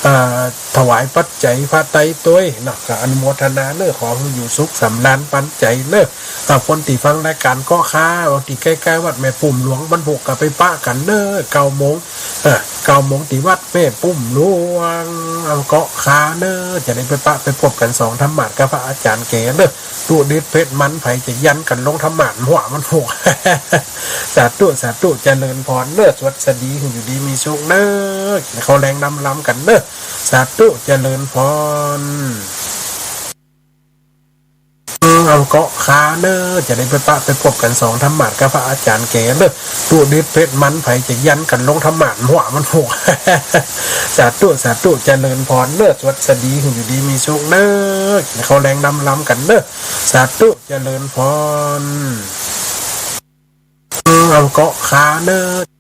อ่า ถวายปัจจัยพระไตรตวยเนาะ ก็อนุโมทนาเน้อ ขอหื้ออยู่สุขสำราญปันใจ๋เน้อ อ่า คนตี้ฟังรายก๋านเกาะคา ตี้ใก้ๆ วัดแม่ปุ้มหลวง วันพูกก็ไปปะกั๋นเน้อ เก้าโมง อ่า เก้าโมงตี้วัดแม่ปุ้มหลวง เอาเกาะคาเน้อ จะได้ไปปะไปปบกั๋นสองธรรมาสน์กับพระอาจ๋ารย์แก๋เน้อ ตู้เด็ดเผ็ดมัน ใผจะยันกั๋นลงธรรมาสน์ หัวมันหก สาธุ สาธุ เจริญพรเน้อ สวัสดี อยู่ดีมีสุขเน้อ กิ๋นข้าวแลงลำๆ กั๋นเน้อ สาธุ เจริญพร เอาเกาะคาเน้อ จะได้ไปปะไปปบกั๋นสองธรรมาสน์กับพระอาจ๋ารย์แก๋เน้อ ตู้เด็ดเผ็ดมัน ใผจะยันกั๋นลงธรรมาสน์ หัวมันหก สาธุ สาธุ เจริญพรเน้อ สวัสดี อยู่ดีมีสุขเน้อ กิ๋นข้าวแลงลำๆ กั๋นเน้อ สาธุ เจริญพร เอาเกาะคาเน้อ